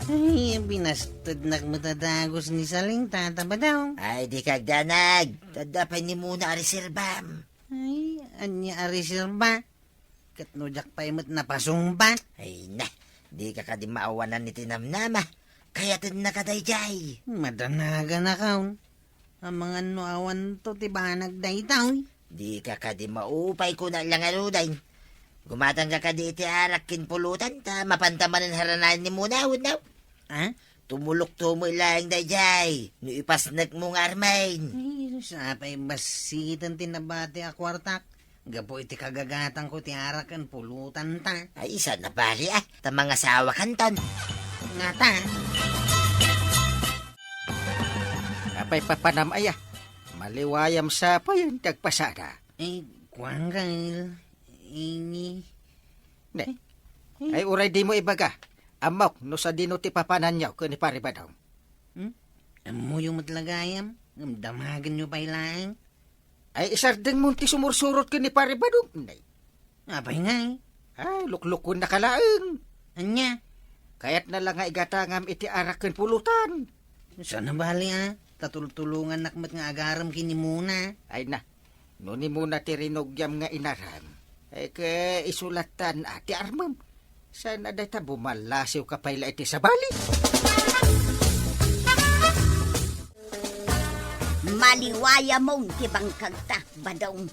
Ay, binastednak met a dagus ni Saleng, Tata Badong. Ay, dika agdanag. Ta adda pay ni Mona a reserbam. Ay, ania a reserba? Ket no diak pay met napasungbat? Ay na, dika kadi maawanan iti namnama. Kayatennaka daydiay. Madanaganakon. Amangan no awanto ti banag daytoy. Dika kadi maupay, kuna la ngaruden. Gumatangka kadi iti arak ken pulutan, ta mapanta manen haranaen ni Mona, wenno? Ah? Tumulokto met laeng daydiay no ipasnekmo nga armen. Ay, sapay bassiten ti nabati a kuartak gapu iti kagagatangko ti arak ken pulutanta. Ay, saan a bali, a, ta mangasawakanton. Ngata? Apay papanam aya? Maliwayam sa payen ti agpasada. Eh, kuan, Kyle. Ini. Ne. Eh. Ay, uray dimo ibaga. Ammok no sadino ti papananyo ken ni Pare Badong. Hmm? Ammoyo met la gayam, ngem damagenyo pay laeng. Ay, isardengmo ti sumursurot ken ni Pare Badong. Nay. Apay ngay? Ah, luklukonnaka laeng. Ania? Kayatna la nga igatangam iti arak ken pulutan. Saan a bali, a? Ta tultulongannak met nga agarem ken ni Mona. Ay na, no ni Mona ti rinugiam nga inaram, ay ket isu lattan a ti armem. Saan a dayta, bumallasiwka pay la iti sabali. Maliwayamon ti bangkagta, Badong.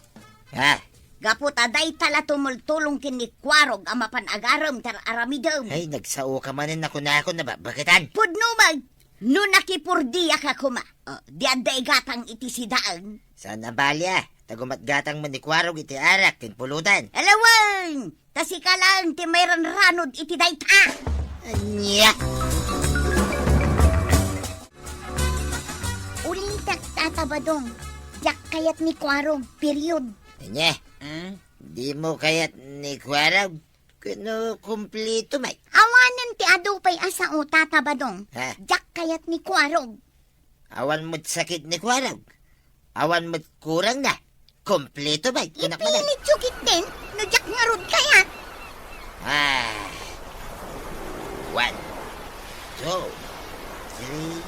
Ha? Gapu ta dayta la tumultulong ken ni Kuarog a mapan agarem ti ar-aramidem. Ay, nagsaoka manen a kunakon a babbaketan. Pudno met, no nakipurdiaka koma. O, di adda igatang iti sidaen. Saan a bali, a, ta gumatgatang met ni Kuarog iti arak ken pulutan. Alawen! Ta sika laeng ti mairanranod iti dayta. Ania? Ulitek, Tata Badong. Diak kayat ni Kuarog, period. Ania? Ah? Dimo kayat ni Kuarog? Kuno kumpleto met. Awanen ti adu pay a sao, Tata Badong. Ha? Diak kayat ni Kuarog. Awan met sakit ni Kuarog. Awan met kurangna. Kumpleto met. Kunak manen. Ipilityo ketdin no diak ngarud kayat. Ah. One, two, three,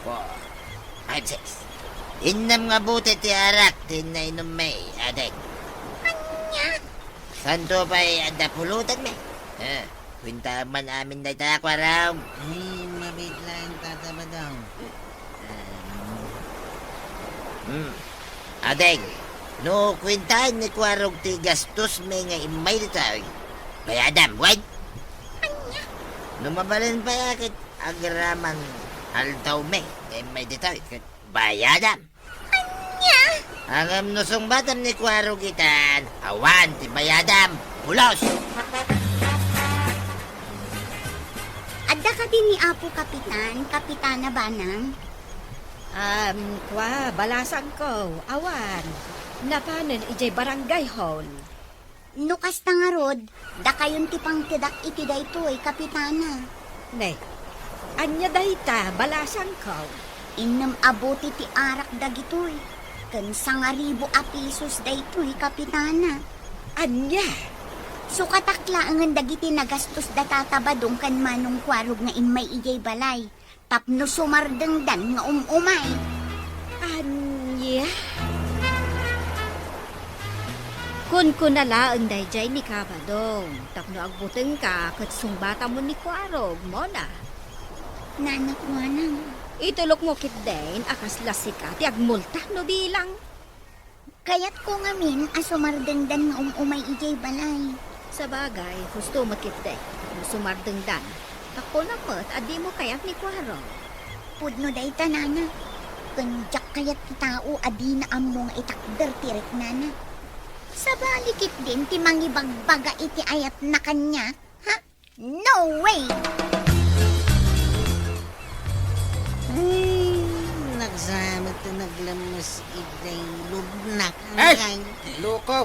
four, five, six. Innem nga bote ti arak ti nainummi, Ading. Ania? Santo pay adda pulutanmi. Eh, kuentaem man amin dayta, Kuarog. Ay, mabiit laeng, Tata Badong. Hmm. Ading, No kuentaen ni Kuarog ti gastos mi nga immay ditoy, bayadam, wen? Ania? No mabalin pay a ket agraman aldaw mi nga immay ditoy, ket bayadam. Ania? Ngem no sungbatam ni Kuarog itan, awan ti bayadam, pulos! Adda kadi ni Apo Kapitan, Kapitana Banang? Am, kua, balasangko, awan. Napanen idiay barangay hall. No kasta ngarud, dakayon ti pangtedak iti daytoy, Kapitana. Ne, ania dayta, balasangko? Innem a bote ti arak dagitoy, ken sangaribu a pesos daytoy, Kapitana. Ania? Sukatak laengen dagiti nagastos da Tata Badong ken Manong Kuarog nga immay idiay balay. Tapno sumardengdan nga um-umay. Ania? Kunkuna laeng daydiay ni Kabadong, tapno agbutengka ket sungbatamon ni Kuarog, Mona. Nana, kuanam. Itulokmo ketdin a kasla sika ti agmulta no bilang. Kayatko ngamin a sumardengdan nga um-umay idiay balay. Sabagay, husto met ketdi, no sumardengdan. Tapno met a dimo kayat ni Kuarog. Pudno dayta, Nana. Ken diak kayat ti tao a dina ammo nga itakder ti riknana. Sabali ketdin ti mangibagbaga iti ayatna kaniak, ha? No way! Ay, nagsamet ti naglemmes idiay lubnak. Ay! Ay! Loko!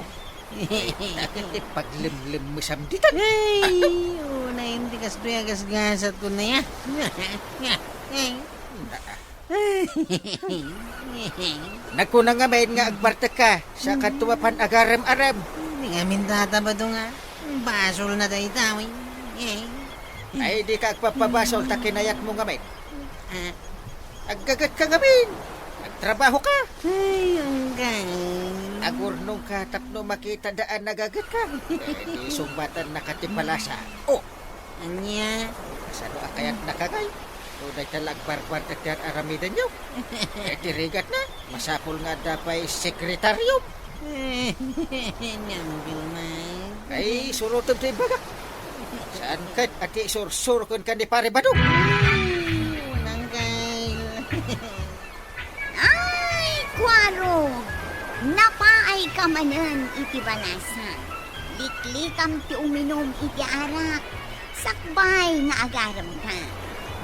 Ay, ti paglemlemmesam ditan. Ay, unay, ti kastoy a gasgasat ko na ya. Nagkuna ngamin nga agbartekka, sa kadto mapan agarem-arem. Di ngamin tataba to nga. Basol na dayta, wi. Eh. Ay, dika agpapabasol ta kinayatmo ngamin. Ah. Aggagetka ngamin. Agtrabahoka. Ay, anggang. Agurnongka tapno makita daan nagagetka. Eh, di sungbatannaka ti palasa. Oh. Ania? Kasano a kayatnaka ngay? No dayta la agbarbartek ti ar-aramidenyo. Eh, ti rigatna, masapul nga adda pay sekretaryo. Nangbil, Mike. Ay, surotem ti ibagak. Saan ket a ti sursuro kenka ni Pare Badong? Ay, unang kay. Ay, Kuarog! Napaayka manen iti balasa. Liklikam ti uminum iti arak. Sakbay nga agaremka.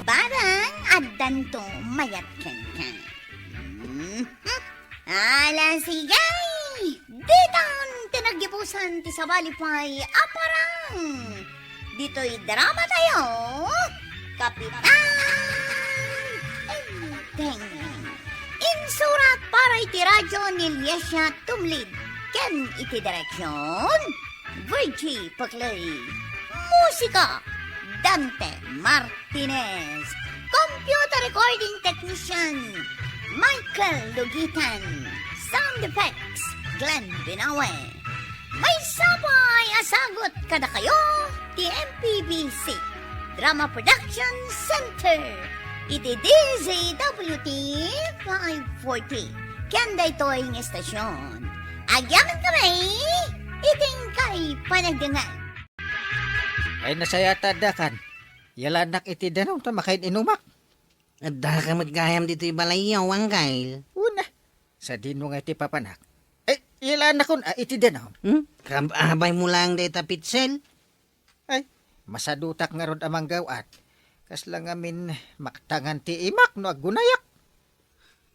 Barang addanto mayat kenka. Mhm. Ala, sige! Ditan ti naggibusan ti sabali pay a parang. Ditoy drama tayo, Kapitan Enteng. Insurat para iti radyo ni Liesia Tumlid ken iti direksyon, Virgie Paclay. Musika, Dante Martinez. Computer recording technician, Michael Lugitan. Sound effects, Glenn Binawe. Maysa pay a sagut kadakayo ti M P B C Drama Production Center iti D Z W T five forty. Ken daytoy nga estasion, agyamankami iti inkay panagdengngeg. Ay, nasayaat ta addakan. Yalanak iti danum ta makain-inumak. Addaka met gayam ditoy balayyo, Angkel. Una, sadino nga iti papanak? Eh, ilanakon a iti danum. Hmm? Kab-abay mo lang dayta pitsel? Ay, masadutak ngarud a manggaw-at. Kasla ngamin maktangan ti imak no aggunayak.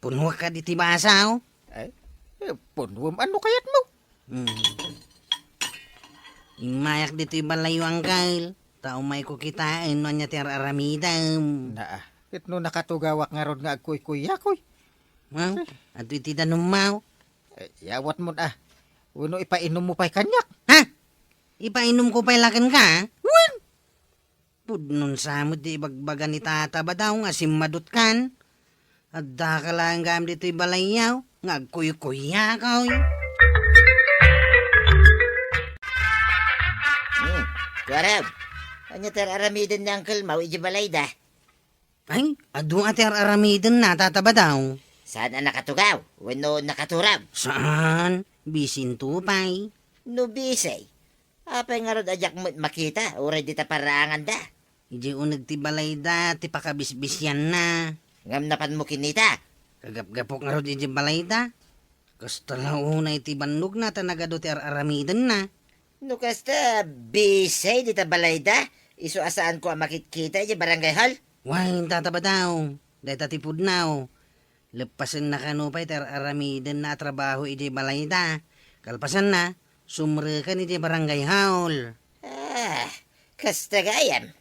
Punuak ka diti basaw? Ay, eh, punuem, ano kayat mo? Hmm. Immayak ditoy balayyo, Angkel. Ta umayko kitaen no ania ti ar-aramidem. Naa, ket no nakatugawak ngarud nga agkuykuyakoy. Wow, adtoy ti danummaw. Eh, yawat mo na. Wenno ipainum mo pay kaniak. Ha? Ipainum ko pay la kenka? Wen! Pudnon sa met ti ibagbaga ni Tata Badaw nga simmadutkan. Addaka laeng gayam ditoy balayyo nga agkuykuyakoy. Hmm, Kuarog, ania ti ar-aramiden ni Uncle Mau iti balayda? Ay, adu a ti ar-aramidenna, Tata Badaw. Saan a nakatugaw wenno nakaturog? Saan? Bisinto pay. No bisi, apay ngarud a diak met makita uray dita paraanganda? Idiay uneg ti balayda ti pakabisbisianna. Ngem napanmo kinita? Kagapgapok ngarud idiay balayda. Kasta la unay ti bannogna ta nagadu ti ar-aramidenna. No kasta, bisi dita balayda, isu a saanko a makitkita idiay barangay hall. Wen, tata Badaw, dayta ti pudno. Leppasenna kano pay ti ar-aramidenna a trabaho idiay balayda. Kalpasanna, sumrekan idiay barangay hall. Ah, kasta gayam.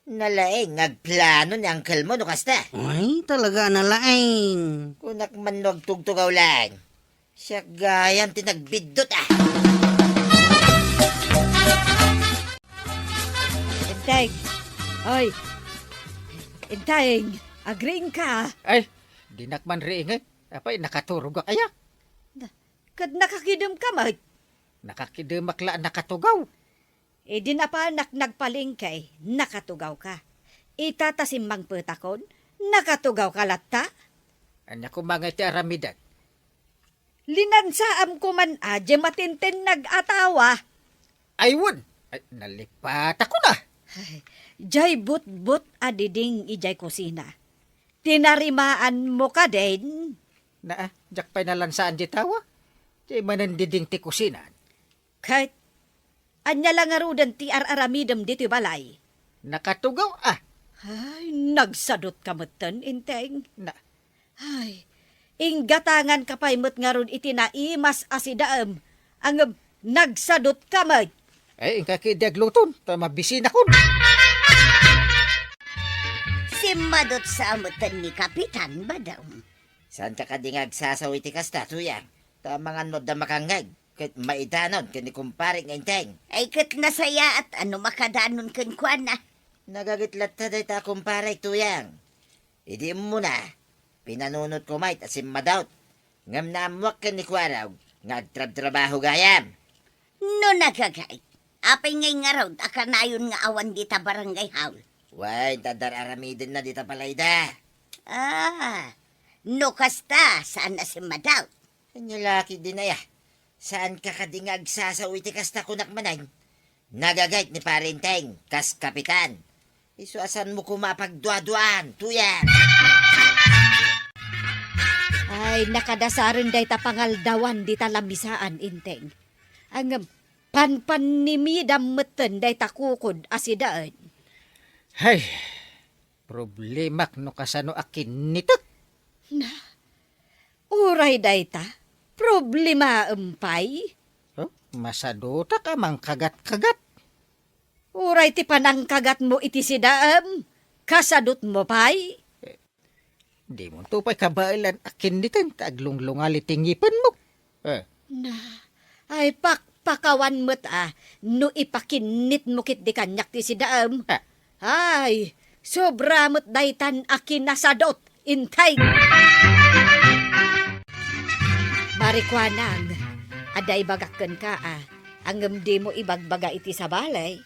Nalaing nga agplano ni angkelmo no kasta. Ay, talaga a nalaing. Kunak man no agtugtugaw laeng. Siak gayam ti nagbiddut, ah. Enteng. Oy. Enteng, agriingka. Ay, dinak man riingen. Apay, nakaturogak aya? Na, ket nakakidemka met? Nakakidemak la a nakatugaw. Idi napanak nagpalengke, nakatugawka. Ita ta simmangpetakon, nakatugawka latta? Ania koma ngay ti aramidek? Linansaamko man a diay matintennag a tawa. Ay, wen. Ay, nalipatakon a. Ay, diay butbot a diding idiay kusina. Tinarimaanmo kadin? Naa, diak pay nalansaan diay tawa. Diay manen diding ti kusina. Ket, ania la ngaruden ti ar-aramidem ditoy balay? Nakatugaw a. Ay, nagsadotka metten, Enteng. Na. Ay, inggatanganka pay met ngarud iti naimas a sidaem, ngem nagsadotka met. Ay, inka ketdi agluton, ta mabisinakon. Simmadutsa metten ni Kapitan, Badong. Saanka kadi nga agsasaw iti kasta, Tuyang? Ta amangan no adda makangngeg, ket maidanon ken ni kumpare nga Enteng. Ay, ket nasayaat a no makadanon kenkuana. Nagagayt latta dayta a kumpare, Tuyang. Idi immuna, pinanunotko met a simmadut. Ngem naammoak ken ni Kuarog nga agtrabtrabaho gayam. No nagagayt, apay ngay ngarud a kanayon nga awan dita barangay hall? Wen, ta adda ar-aramidenna dita balayda. Ah, no kasta, saan a simmadut? Ania la ketdin aya? Saanka kadi nga agsasaw iti kasta, kunak manen? Nagagayt ni Pare Enteng kas kapitan. Isu a saanmo koma a pagduaduaan, Tuyang. Ay, nakadasaren dayta pangaldawan dita lamisaan, Enteng. Ngem, panpannimidam metten dayta kukod a sidaen. Hay, problemak no kasano a kinnitek. Na, uray dayta, problemaem pay? Huh? Masadutak a mangkagat-kagat. Uray ti panangkagatmo iti sidaem, kasadutmo pay? Eh, dimonto pay kabaelan a kinniten ta aglunglungali ti ngipenmo. Eh. Na, ay pakpakawan met a, no ipakinnitmo ketdi kaniak ti sidaem. Ah. Ay, sobra met daytan a kinasadut, Enteng. Marikuanang, adda ibagak kenka a, ngem dimo ibagbaga iti sabali.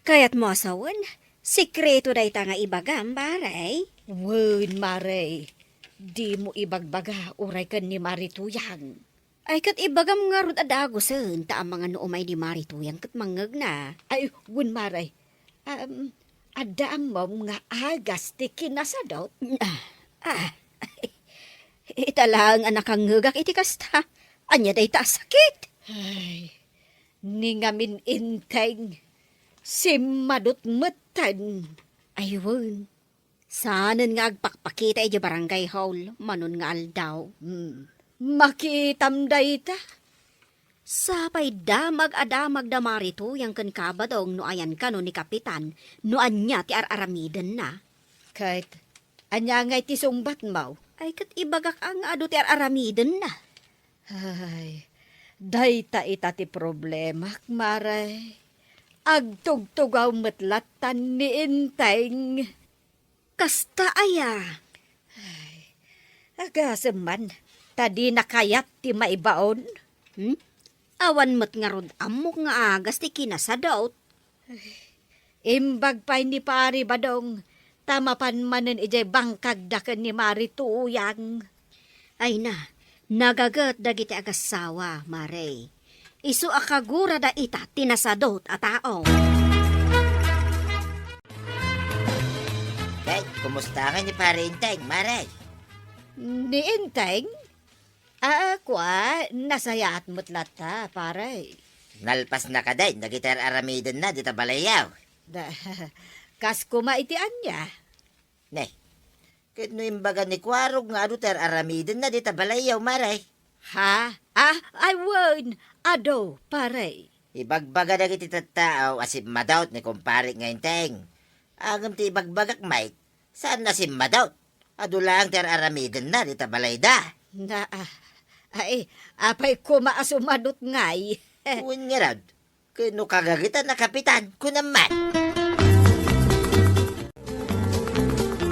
Kayatmo a sawen, sekreto dayta nga ibagam, Mare. Wen, Mare, dimo ibagbaga uray ken ni Mari Tuyang. Ay, ket ibagam ngarud a dagusen, ta amangan no umay ni Mari Tuyang ket mangngegna. Ay, wen, Mare. Um, adda ammom nga agas ti kinasadut? Ah, ah, ita laeng a nakangngegak iti kasta. Ania dayta a sakit? Ay, ni ngamin, Enteng, simmadut metten. Ay, wen. Saanen nga agpakpakita idiay barangay hall, manon nga aldaw. Hmm. Makitam dayta. Sapay damag a damag da Mari Tuyang ken Kabadong no ayan kano ni Kapitan no ania ti ar-aramidenna. Ket ania ngay ti sungbatmo? Ay, ket ibagak a nga adu ti ar-aramidenna. Ay, dayta ita ti problemak, Mare. Agtugtugaw met lattan ni Enteng. Kasta aya? Ay, agasem man, ta dina kayat ti maibaon. Hmm? Awan met ngarud ammok nga agas ti kinasadut. Imbag pay ni Pari Badong, ta mapan manen idiay bangkagda ken ni Mari Tuyang. Ay na, nagaget dagiti agassawa, Mare. Isu a kagurada ita ti nasadut a tao. Kay, kumusta nga ni Pare Enteng, Mare? Ni Enteng? Ah, kua, nasayaat met latta, Pare. Nalpasna kadi dagiti ar-aramidenna dita balayyo? Da, kas koma iti ania? Ne, ket no imbaga ni Kuarog nga adu ti ar-aramidenna dita balayyo, Mare? Ha? Ah, ay, wen, adu, Pare. Ibagbaga dagiti tattao a simmadut ni Kumpare nga Enteng. Ngem ti ibagbagak met, saan a simmadut. Adu laeng ti ar-aramidenna dita balayda. Na, ah, ay, apay koma a sumadut ngay? Wen ngarud, ket no kagagetan a kapitan, kunam man.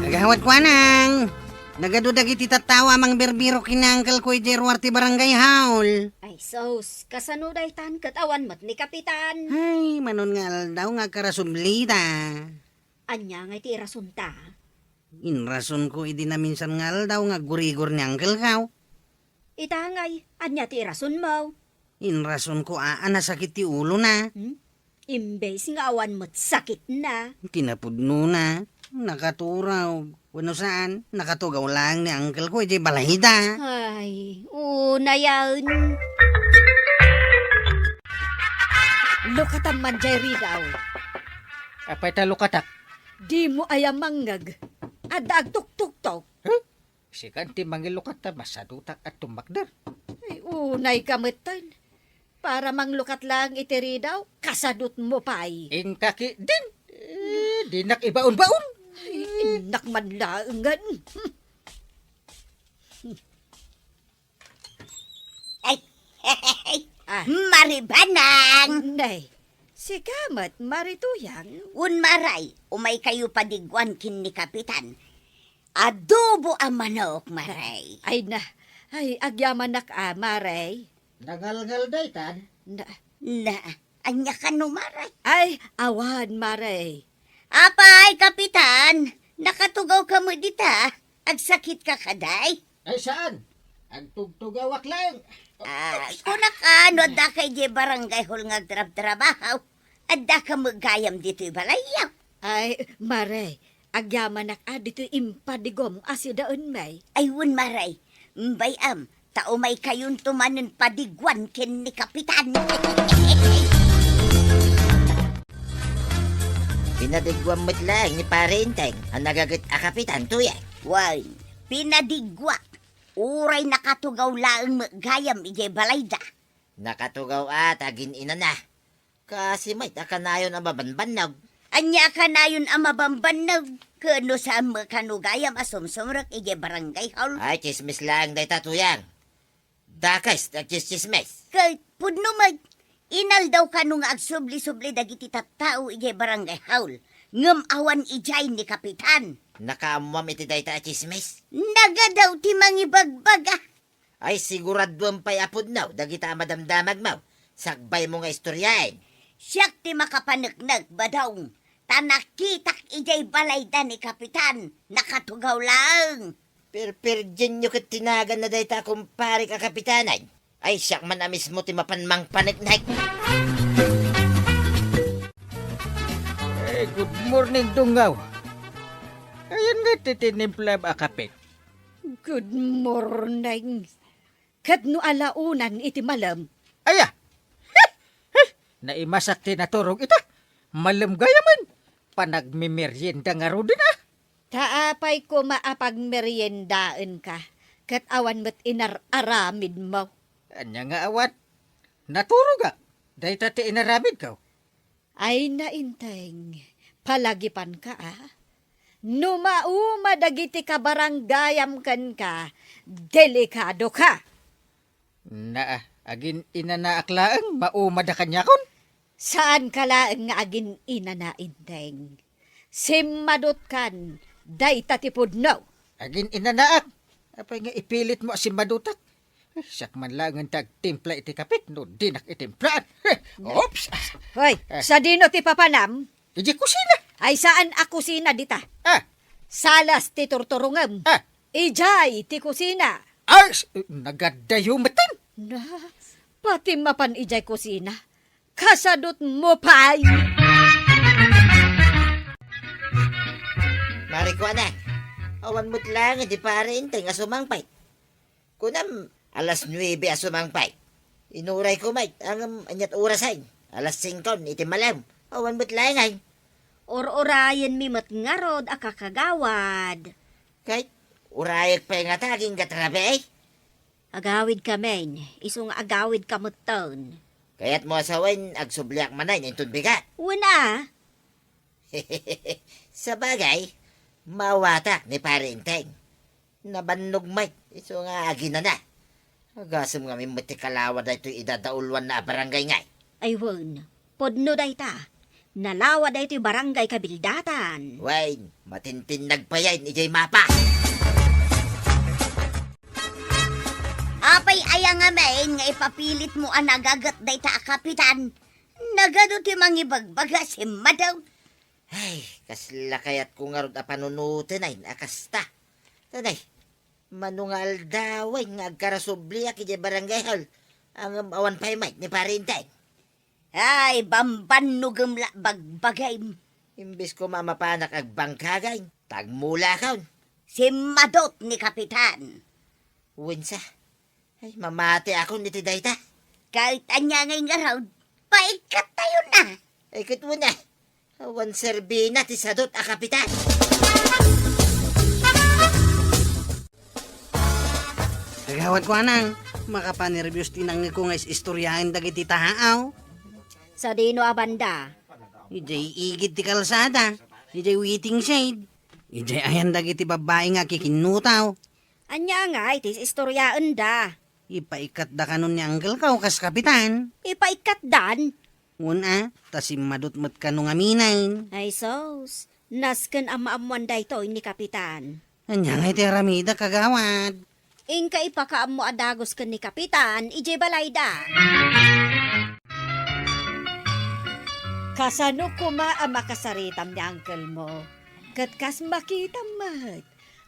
Agawat kuanang, nagadu dagiti tattao a mangbirbiro ken ni uncle ko idiay ruar ti barangay hall. Ay sus, kasano daytan ket awan met ni kapitan? Ay, manon nga aldaw nga agkarasublita. Ania ngay ti irasonta? Inrasonko idi naminsan nga aldaw nga aggurigor ni uncle ko. Ita ngay, ania ti irasonmo? Inrasonko a, a nasakit ti ulona. Hmm? Imbes nga awan met sakitna. Kinapudnona, nakaturog. Wenno saan, nakatugaw laeng ni uncle ko idiay balayda. Ay, unayen. Lukatam man jay ridaw. Apay ta lukatak? Dimo aya mangngeg? Adda agtuktuktok. Huh? Sika ti mangilukat ta masadutak a tumakder. Ay, unayka metten. Para manglukat laeng iti ridaw, kasadutmo pay. Inka ketdin. Eh, dinak ibaon-baon. Ay, innak man laengen. Ay, ah. Mari Banang! Nay, sika met, Mari Tuyang? Wen, Mare, umaykayo padigguan ken ni Kapitan. Adobo a manok, Mare. Ay na, ay, agyamanak a, Mare. Nangalngal daytan? Na, na, ania kano, Mare? Ay, awan, Mare. Apay, Kapitan, nakatugawka met dita? Agsakitka kadi? Ay, saan. Agtugtugawak laeng. Ah, kunak a, no addaka idiay barangay hall nga agtrabtrabaho, addaka met gayam ditoy balayyo. Ay, Mare, agyamanak a ditoy impadigom a sidaenmi. Ay, wen, Mare, bay-am, ta umaykayonto manen padigguan ken ni Kapitan. Pinadigguam met laeng ni Pare Enteng a nagaget a kapitan, Tuyang. Wen, pinadigguak. Uray nakatugaw laeng met gayam idiay balayda. Nakatugaw a ta agin-inana. Kaasi met a kanayon a mabanbannog. Ania a kanayon a mabanbannog? Ken no saan met kano gayam a sumsumrek idiay barangay hall? Ay, tsismis laeng dayta, Tuyang. Dakes ti agtsistsismis. Ket pudno met, inaldaw kano nga agsubli-subli dagiti tattao idiay barangay hall, ngem awan idiay ni Kapitan. Nakaammoam iti dayta a tsismis? Nagadu ti mangibagbaga. Ay, siguraduem pay a pudno dagita a madamdamagmo. Sakbaymo nga istoriaen. Siak ti makapaneknek, Badong, ta nakitak idiay balayda ni Kapitan, nakatugaw laeng. Perperdienyo ket ti naganna dayta a kumparek a kapitanen. Ay, siak man a mismo ti mapan mangpaneknek. Eh, good morning, Dungaw. Ayan nga ti tinimplaem a kape. Good morning. Ket no alaonan iti malem? Aya! Naimasak ti naturog ita. Malem gayamen. Panagmimerienda ngaruden, a. Ta apay koma a pagmeriendaenka, ket awan met inar-aramidmo? Ania nga awan? Naturogak. Dayta ti inaramidko. Ay, nainteng, palagipanka, a? No mauma dagiti kabarangayam kenka, delikadoka. Naa, agin-inanaak laeng, maumada kaniakon? Saanka laeng nga agin-inana, Inteng. Simmadutkan, dayta ti pudno. Agin-inanaak? Apay nga ipilitmo a simmadutak? Eh, siak man laengen ti agtimpla iti kapek no dinak itimplaen. Oops! Hoy, eh, sadino ti papanam? Idiay kusina. Ay, saan a kusina dita? Ah. Salas ti turturongem. Ah. Idiay ti kusina. Ay, s-, nagaddayo metten. Na, pati mapan idiay kusina. Kasadutmo pay. Mari Kuanang, awan met laeng di Pare Enteng a sumangpet. Kunam, alas nuebe a sumangpet. Inurayko met, ngem aniat orasen? Alas singko iti malem. Awan met laeng. Ur-urayenmi met ngarud a kakagawad. Ket urayek pay ngata agingga rabii? Agawidkamin, isu nga agawidka metten. Kayatmo a sawen, agsubliak manen inton bigat? Wen a. Sabagay, maawatak ni Pare Enteng. Nabannog met, isu nga aginana. Agasem ngamin met ti kalawa daytoy idadauluanna a barangay ngay. Ay wen, pudno dayta. Nalawa daytoy barangay kabildatan. Wen, matintinnag payen idiay mapa. Apay aya ngamin nga ipapilitmo a nagaget dayta a kapitan? Nagadu ti mangibagbaga, simmadut. Ay, kasla kayatko ngarud a panunoten a kasta. Tanay, mano nga aldawen nga agkarasubliak idiay barangay hall, ngem awan pay met ni Pare Enteng. Ay, bambannogem la bagbagim. Imbes koma a mapanak agbangkagen, tagmulakon. Simmadut ni Kapitan. Wensa, ay, mamatiakon iti dayta. Ket ania ngay ngarud, paikkattayon a. Ay, ket wen a, awan serbina ti sadut a kapitan. Kagawad Kuanang, makapanerbios ti nangngegko nga is-istoriaen dagiti taaw. Sadino a banda? Idiay igid ti kalsada, idiay waiting shed, idiay ayan dagiti babbai nga akikinnutaw. Ania ngay ti istoriaenda? Ipaikkatda kanon ni angkelko kas kapitan. Ipaikkatdan? Wen a, ta simmadut met kano ngamin. Ay sus, nasken a maammoan daytoy ni kapitan. Ania ngay ti aramidek, kagawad? Inka ipakaammo a dagus ken ni kapitan idiay balayda. Kasano koma a makasaritam ni angkelmo? Ket kas makitam met,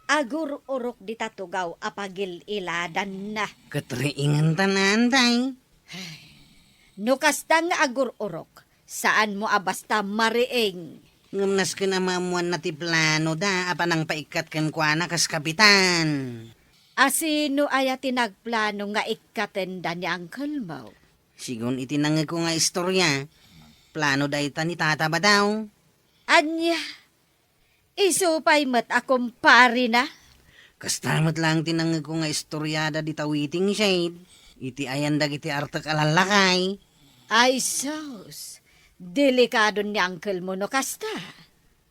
agur-urok dita tugaw a pagil-iladanna. Ket riingenta, Nanday. No kasta nga agur-urok, saanmo a basta mariing. Ngem nasken a maammoanna ti planoda a panangpaikkat kenkuana kas kapitan. A sino aya ti nagplano nga ikkatenda ni angkelmo? Sigun iti nangngegko nga istoria, plano dayta ni Tata Badaw. Ania? Isu pay met a kumparena? Kasta met laeng ti nangngegko nga istoriada dita waiting shed, iti ayan dagiti artek a lallakay. Ay sus, delikado ni angkelmo no kasta.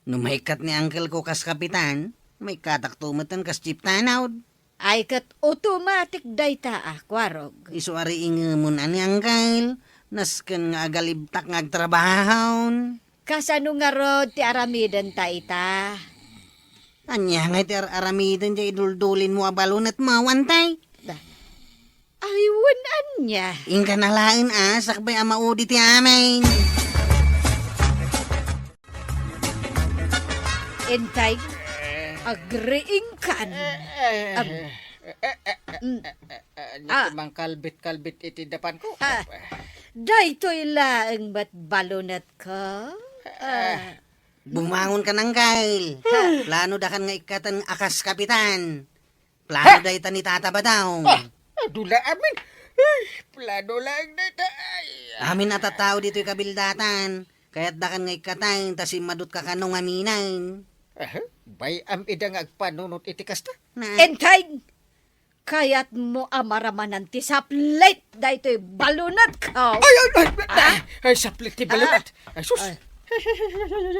No maikkat ni angkelko kas kapitan, maikkatakto metten kas chief tanod. Ay, ket automatic dayta a kuarog. Isu a riingemon a ni angkel, nasken nga agalibtak nga agtrabahon. Kasano ngarud ti aramidenta ita? Ania ngay ti ar-aramiden diay iduldulinmo a balonetmo, Antay? Da-, ay, wen ania? Inka na laeng a, sakbay a maudi ti amin. Entay, agriingkan. Eh, eh, Am, eh, eh, eh, mm. Eh, eh, ania ti mangkalbit-kalbit iti dapanko? Ah, daytoy laeng met balonetko? Ah. Bumangon ka, Nangkal. Ha? Plano dakan nga ikkaten a kas kapitan. Plano dayta ni Tata Badaw. Ah, adu la amin. Ay, plano laeng dayta. Ay, ah. Amin a tattao ditoy kabildatan. Kayat dakan nga ikkaten, ta simmadut ka kano ngamin. Aha, bay-am ida nga agpanunot iti kasta? Na. Entay! Kayatmo a maramanan ti saplit daytoy balonetko? Ay, ay, ay, ay, ay, saplit ti balonet. Ay, sus. Ay.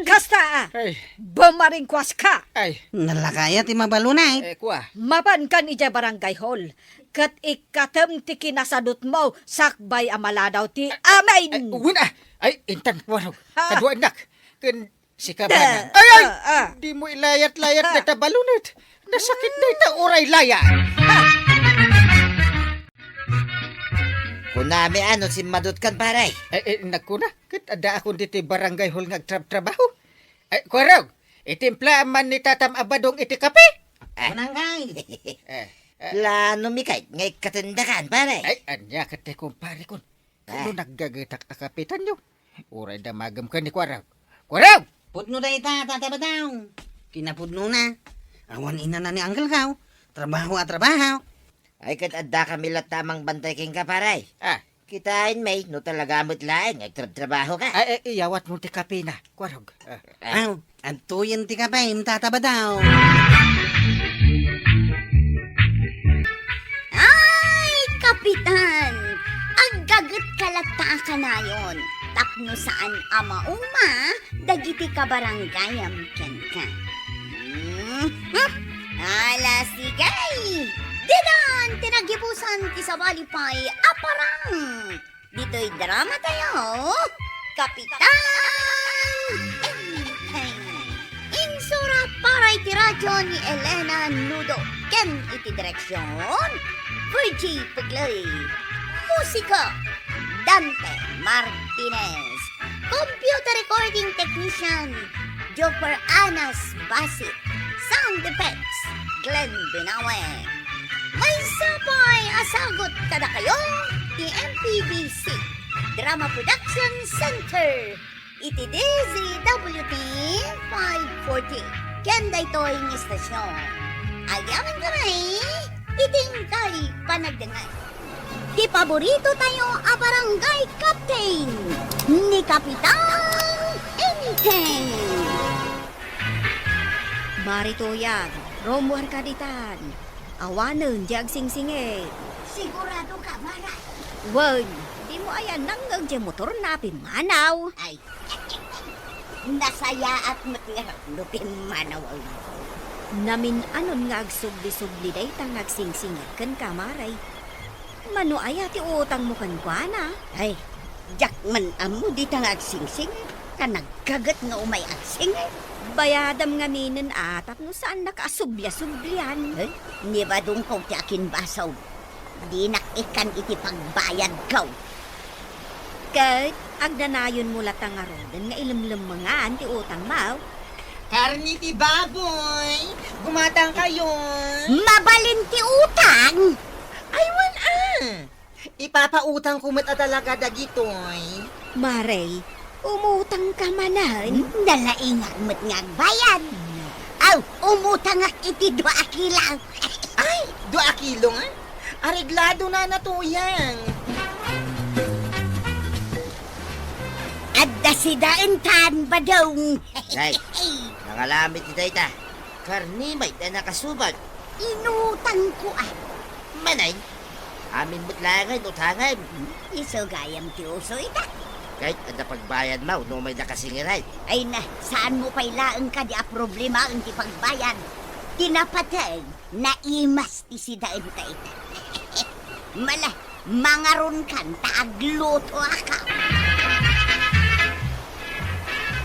Kasta, ah. Ay. Bumaringkuas ka. Ay. Nalakaya ti mabalonet. Eh, kua. Mapan kan idiay barangay hall. Ket ikkatem ti kinasadutmo, sakbay a maladaw ti amin. Ay, wen a. Ay, intan, kuarog. Ha? Kaduaennak. Ken sika, bana. Ay, ay! Ah, ah. Dimo ilayat-layat dayta balonet. Nasakit dayta uray laya. Kunami a no simmadutkan, pare. Eh, eh, nagkuna, ket addaakon ditoy barangay hall nga agtrabtrabaho. Eh, kuarog, itimpla man ni Tatam a Badong iti kape? Ah. Mananggay. Eh. Plano mi kayat nga ikkatendakan, pare. Ay, ania ket ti kumpare kon? Ah. No naggagetak a kapitanyo. Uray damagem ken ni Kuarog. Kuarog! Pudno dayta, Tata Badong. Kinapudnona. Awan inana ni Uncle Gaw. Trabaho a trabaho. Ay, ket adda kami latta a mangbantay kenka, pare. Ah. Kitaen mi no talaga met laeng agtrabtrabaho ka. Ay, ay, iyawat mo ti kape na, Kuarog. Ah. Ah. Aw, adtoyen ti kape, Tata Badong. Ay, Kapitan! Aggaget ka latta a kanayon tapno saan a mauma dagiti kabarangayam kenka. Hmm? Ala, sige! Didan ti nagibusan ti sabali pay a parang ditoy drama tayo, Kapitan Enteng. Insura para iti radyo ni Elena Nudo ken iti direksyon, Virgie Puglay. Musika, Dante Martinez. Computer recording technician, Joper Anas Basit. Sound effects, Glenn Binawe. Maysa pay a sagut kadakayo ti M P B C Drama Production Center iti D Z W T five forty ken daytoy nga istasyon. Agyaman kami iti inkay panagdengngeg. Ti paborito tayo a barangay captain, ni Kapitan Enteng. Mari Tuyang, rummuarka ditan. Awanen ti agsingsingir. Sigurado ka, Mara? Wen, dimo aya nangngeg ti motorna a pimmanaw? Ay, nasayaat met ngarud no pimmanaw. Namin-anon nga agsubli-subli dayta nga agsingsingir kenka, Mare. Mano aya ti utangmo kenkuana? Ay, diak man ammo dita nga agsingsingir. Ta naggaget nga umay agsingir. Bayadam ngaminen a tapno saannaka a subliasublian. Eh, ni Badongko ti akinbasol. Dinak ikkan iti pagbayadko. Ket agnanayonmo latta ngaruden nga ilemlemmengan ti utangmo. Karne ti baboy! Gumatangkayon! Mabalin ti utang! Ay, wen a! Ipapautangko met a talaga dagitoy. Mare, umutangka manen? Hmm, nalaingak met nga agbayad. Aw, umutangak iti dua a kilo. Ay, dua a kilo nga? Areglado na, Tuyang. Adda sidaentan, Badong. Nay, nangalam iti dayta. Karne met a nakasubad. Inutangko a. Manay, amin met laengen utangem. Isu gayam ti uso ita. Ket adda pagbayadmo no umay daka singiray. Ay na, saanmo pay laeng kadi a problemaen ti pagbayad. Ti napateg, naimas ti sidaenta ita. Mala, mangaronkan ta aglutoakam.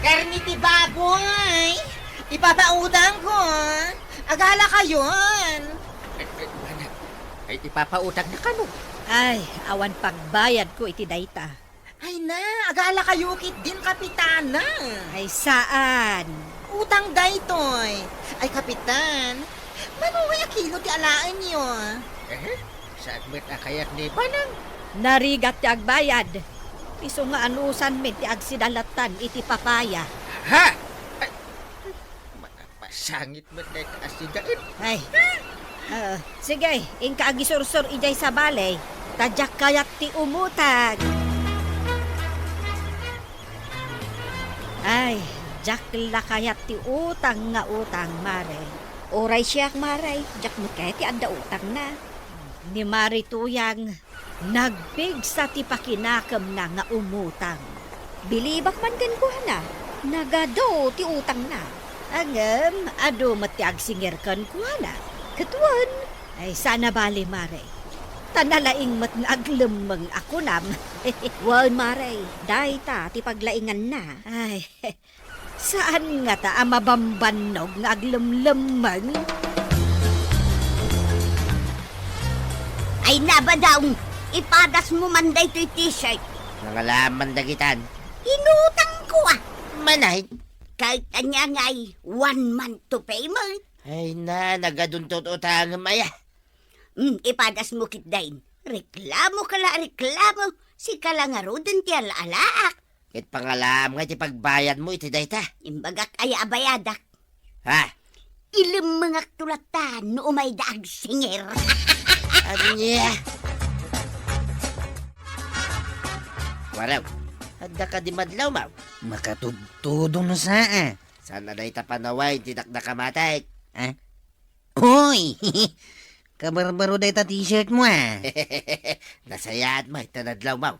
Karne ti baboy! Ipapautangko! Agalakayon! Ay, ay, manang, ay, ipapautangna kano? Ay, awan pagbayadko iti dayta. Ay na, agalakayo ketdin, Kapitana. Ay, saan? Utang daytoy. Ay, Kapitan, mano nga kilo ti alaenyo? Eh, saan met a kayat ni Banang? Narigat ti agbayad. Isu nga anusanmin ti agsidalatan iti papaya. Ha? Ay, ma-, masangit met dayta a sidaen. Ay. Ah, sige, inka agisursor idiay sabali, ta diak kayat ti umutang. Ay, diak la kayat ti utang nga utang, Mare. Uray siak, Mare, diak met kayat ti adda utangna. Ni Mare Tuyang, nagpigsa ti pakinakemna nga umutang. Bilibak man kenkuana, nagadu ti utangna. Ngem adu met ti agsingir kenkuana. Ket wen, ay, saan a bali, Mare. Ta nalaing met nga aglemmeng a kunam. Wen, Mare, dayta ti paglainganna. Ay, saan ngata a mabambannog nga aglemlemmeng? Ay, Nabadong, ipadasmo man daytoy t-shirt. Nangalaman dagitan. Inutangko a. Manay? Kayat ania ngay one month to payment? Ay na, nagadun ti utangem aya. Hmm, ipadasmo ketdin. Reklamo ka la, reklamo. Sika la ngaruden ti ala-alaak. Ket pangalaam nga iti pagbayadmo iti dayta. Imbagak aya a bayadak. Ha? Ilemmengakto latta no umayda agsinger. Ania? Waraw, adda kadi madlaw, maw? Makatudtudong no saa. Saan a dayta panawen ti dakdakamatek? Ha? Hoy! Kabarbaro dayta t-shirt mo, ah. Nasayaat met ta nadlaw, maw.